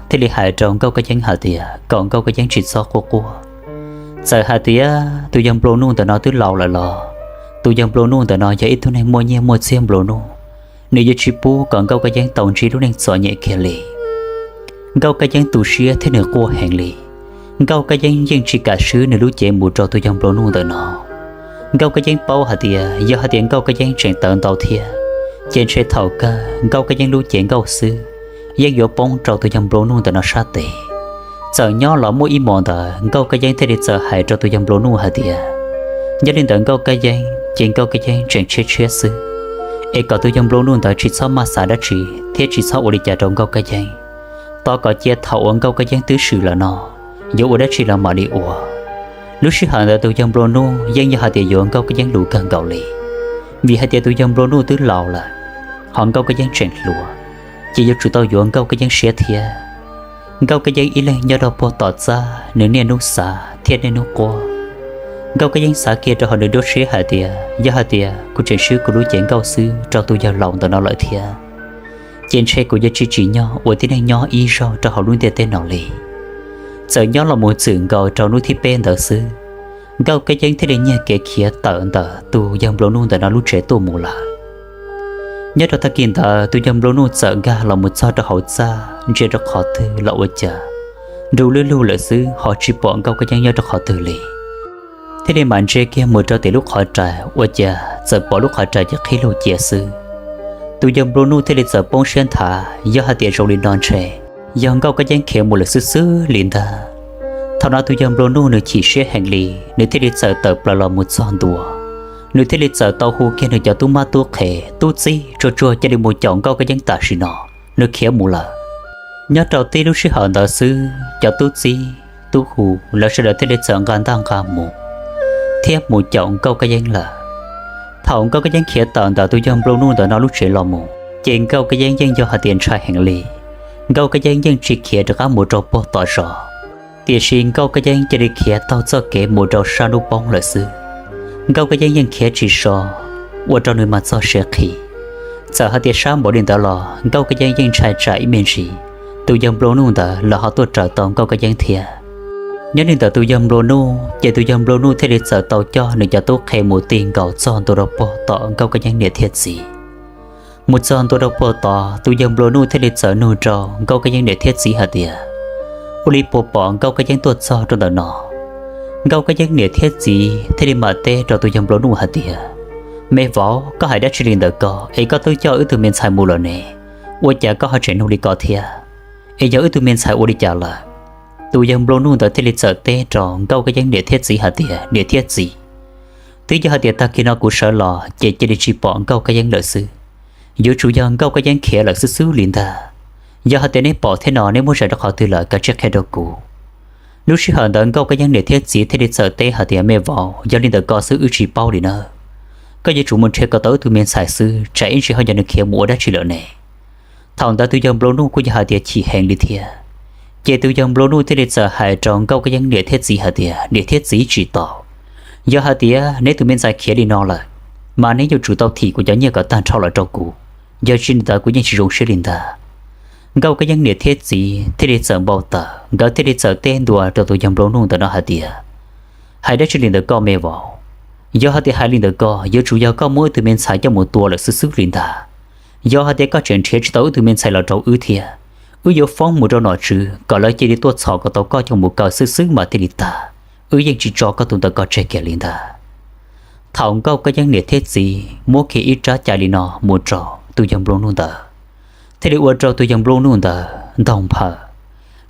thiaj li hais rau Nkauj Kab Yeeb hais tias kom Nkauj Kab Yeeb tsis txhob quaj quaj. Txawm hais tias tus yawg nplua nuj ntawm no twb laus lawm los tus yawg nplua nuj ntawm no yog ib tug neeg muaj nyiaj muaj txiag nplua nuj, nws yuav tsis pub kom Nkauj Kab Yeeb tau ntsib lub neej txom nyem kiag li. Nkauj Kab Yeeb tu siab thiab nws quaj heev li. Nkauj Kab Yeeb yeej tsis kam swb nws lub cev mus rau tus yawg nplua nuj ntawm no. Nkauj Kab Yeeb paub hais tias yog hais tias Nkauj Kab Yeeb tseem tawv ntau thiab, ces ntshe thaum kawg Nkauj Kab Yeeb lub cev nkauj xwb yeej yuav poob rau tus yawg nplua nuj ntawm no sab tes. Txawm nyob los muaj ib hmos ntawd Nkauj Kab Yeeb thiaj li txawm hais rau tus yawg nplua nuj hais tias, yog li ntawd Nkauj Kab Yeeb ces Nkauj Kab Yeeb tseem tshiab tshiab xwb, es kom tus yawg nplua nuj ntawd tsis txhob maj xav dab tsi thiab tsis txhob ua li cas rau Nkauj Kab Yeeb. Tos kom cia thaum uas Nkauj Kab Yeeb twb swm lawm no, yuav ua dab tsi los mam li ua. Lub sij hawm ntawd tus yawg nplua nuj yeej yog hais tias yuav Nkauj Kab Yeeb lus kawg nkaus li, vim hais tias tus yawg nplua nuj twb laus lawm, ho Nkauj Kab Yeeb tseem hluas, ces yuav tsum tau yuav Nkauj Kab Yeeb siab thiab. Nkauj Kab Yeeb ib leeg nyob rau puag tom txaj, nws niaj hnub xav thiab niaj hnub quaj. Nkauj Kab Yeeb xav kiag rau hauv nws lub siab hais tias yog hais tias kuv tseem swb kuv lub cev nkauj xwb rau tus yawg laus ntawm no lawm thiab, ces ntshe kuv yuav tsis tsim nyog ua tib neeg nyob ib zaug rau hauv lub ntiaj teb no li. Txawm nyob los mus txwm nkaus rau hnub thib peb ntawd xwb, Nkauj Kab Yeeb thiaj li nyiag kev khiav tawm ntawm tus yawg nplua nuj ntawm no lub tsev tuaj mus lawm. Nyob rau tag kis ntawd tus yawg nplua nuj txawm nkag los mus txog rau hauv txaj ntsia rau qhov twg los ua cas nrug lwj lug lawm xwb ho tsis pom Nkauj Kab Yeeb nyob rau qhov twg li. Thiaj li mam ntsia kiag mus rau tim lub qhov rais ua cas txawm pom lub qhov rais ces qhib lug cia xwb. Tus yawg nplua nuj thiaj li txawm poob siab nthav, yog hais tias zoo li no ntshe yog Nkauj Kab Yeeb khiav mus lawm xwb xwb li ntag. Thaum no tus yawg nplua nuj nws chim siab heev li, nws thiaj li txawm tawm plaws los mus txog ntua. Nws thiaj li txawm tau hu kiag nws cov tub mab tub qhe, tub txib tsuag tsuag cia li mus caum Nkauj Kab Yeeb tam sim no, nws khiav mus lawm. Nyob rau tib lub sij hawm ntawd xwb cov tub txib tub hu lawv sawv daws thiaj li txawm nqa ntaj nqa mus thiab mus caum Nkauj Kab Yeeb lawm. Thaum Nkauj Kab Yeeb khiav tawm ntawm tus yawg nplua nuj ntawm no lub tsev los mus ces Nkauj Kab Yeeb yeej yog hais tias ntshai heev li. Nkauj Kab Yeeb yeej tsis khiav rov qab mus rau puag tom zos, tiam sis Nkauj Kab Yeeb cia li khiav taug txoj kev mus rau sab hnub poob lawm xwb. Nkauj Kab Yeeb yeej khiav tsis so, ua rau nws mas txog siav qhi. Txawm hais tias sab npaum li ntawd los Nkauj Kab Yeeb yeej ntshai tsam ib me ntsis tus yawg nplua nuj ntawd lawv ho tuaj raws tau Nkauj Kab Yeeb thiab. Nyob li ntawm tus yawg nplua nuj ces tus yawg nplua nuj thiaj li txawm tau coj nws cov tub qhe mus ti nkaus txog ntua rau puag tom Nkauj Kab Yeeb niam thiab txiv. Mus txog ntua rau puag tod tus yawg nplua nuj thiaj li txawm nug rau Nkauj Kab Yeeb niam thiab txiv hais tias, ua li puas pom Nkauj Kab Yeeb tuaj txog rau ntawm no? Nkauj Kab Yeeb niam thiab txiv thiaj li mam teb rau tus yawg nplua nuj hais tias, me vauv, koj hais dab tsi li ntawm ko es koj twb coj wb tug me ntxhais mus lawm ne, ua cas koj ho tseem nug li ko thiab? Es yog wb tug me ntxhais ua li cas lawm? Tus yawg nplua nuj ntawd thiaj li txawm teb rau Nkauj Kab Yeeb niam thiab txiv hais tias, niam thiab txiv, twb yog hais tias tag kis no kuv sawv los ces cia li tsis pom Nkauj Kab Yeeb lawm xwb. Yuav tsum yog Nkauj Kab Yeeb khiav lawm xwb xwb li ntag. Yog hais tias neb pom thiab no neb muab zais rau qhov twg lawm kav tsij qhia rau kuv. Lub sij hawm ntawd Nkauj Kab Yeeb niam thiab txiv thiaj li txawm teb hais tias, me vauv, yog li ntawm ko xwb wb tsis paub li nawb. Koj yuav tsum mus nrhiav kom tau wb tug me ntxhais xwb tsam ib ntsis ho yog nws khiav mus ua dab tsi lawm ne. Thaum ntawd tus yawg nplua nuj kuj yog hais tias chim heev li thiab, Ces tus yawg nplua nuj thiaj li txawm hais rau Nkauj Kab Yeeb niam thiab txiv hais tias, Niam thiab txiv, tsis tau. Yog hais tias neb tus me ntxhais khiav li no lawm, mas neb yuav tsum tau thim kuv cov nyiaj kom tag nrho los rau kuv, yog tsis li ntawd kuv yeej tsis zoo siab li ntag. Nkauj Kab Yeeb niam thiab txiv thiaj li txawm npau taws, nkawd thiaj li txawm teb ntua rau tus yawg nplua nuj ntawm no hais tias, Hais dab tsi li ntawm koj me vauv? Yog hais tias hais li ntawm koj, yuav tsum yog koj muab wb tug me ntxhais coj mus tua lawm xwb xwb li ntag. Yog hais tias koj tseem nrhiav tsis tau wb tug me ntxhais los rau wb thiab, wb yuav foob mus rau nom tswv kom lawv cia li tuaj txhom kom tau koj coj mus kaw xwb xwb mas thiaj li tag. Wb yeej tsis tso koj tus ntawm koj tseg kiag li ntag. Thaum Nkauj Kab Yeeb niam thiab txiv muab kiag ib rab cai li no mus rau tus yawg nplua nuj ntawd, thiaj li ua rau tus yawg nplua nuj ntawd ntaug nphaws.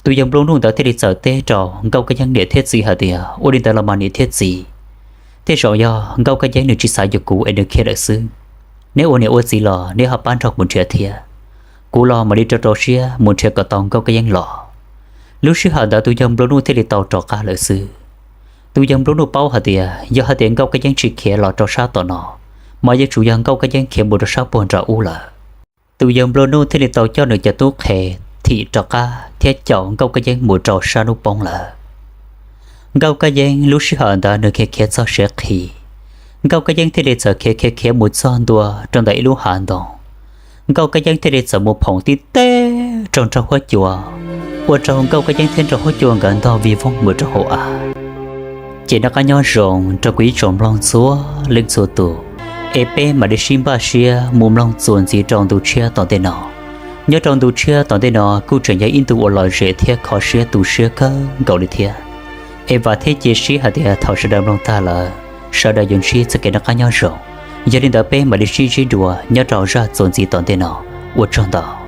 Tus yawg nplua nuj ntawd thiaj li txawm teb rau Nkauj Kab Yeeb niam thiab txiv hais tias, Ua li ntawd los mas niam thiab txiv, tej zaum yog Nkauj Kab Yeeb nws tsis xav yuav kuv es nws khiav lawm xwb. Neb ua niam ua txiv los neb ho pab nrog kuv nrhiav thiab. Kuv los mam li rau rau siab mus nrhiav kom tau Nkauj Kab Yeeb los. Lub sij hawm ntawd tus yawg nplua nuj thiaj li tau rov qab lawm xwb. Tus yawg nplua nuj paub hais tias yog hais tias Nkauj Kab Yeeb tsis khiav los rau sab tom no, mas yuav tsum yog Nkauj Kab Yeeb khiav mus rau sab puag nram ub lawm. Tus yawg nplua nuj thiaj li tau coj nws cov tub qhe thim rov qab thiab caum Nkauj Kab Yeeb mus rau sab hnub poob lawm. Nkauj Kab Yeeb lub sij hawm ntawd nws khiav khiav txog siav qhi. Nkauj Kab Yeeb thiaj li txawm khiav khiav khiav mus txog ntua rau ntawm ib lub hav ntoo. Nkauj Kab Yeeb thiaj li txawm mus phoom tib teg rau nraug huab cua, ua rau Nkauj Kab Yeeb thiab nraug huab cua nkawd ntog vij voog mus rau hauv av. Ces noj qab nyob zoo rau kuv ib tsoom mloog txhua leej txhua tus, es peb mam li sib npaj siab mus mloog txuas ntxiv rau ntu tshiab tom ntej no. Nyob rau ntu tshiab tom ntej no kuj tseem yog ib ntu uas lom zem thiab kho siab tu siab kawg nkaus li thiab. Es vam thiab cia siab hais tias thaum sawv daws mloog tag lawm, sawv daws yuav ntsib txoj kev noj qab nyob zoo. Yog li ntawd peb mam li sib ntsib dua nyob rau zaj txuas ntxiv tom ntej no. Ua tsaug ntau.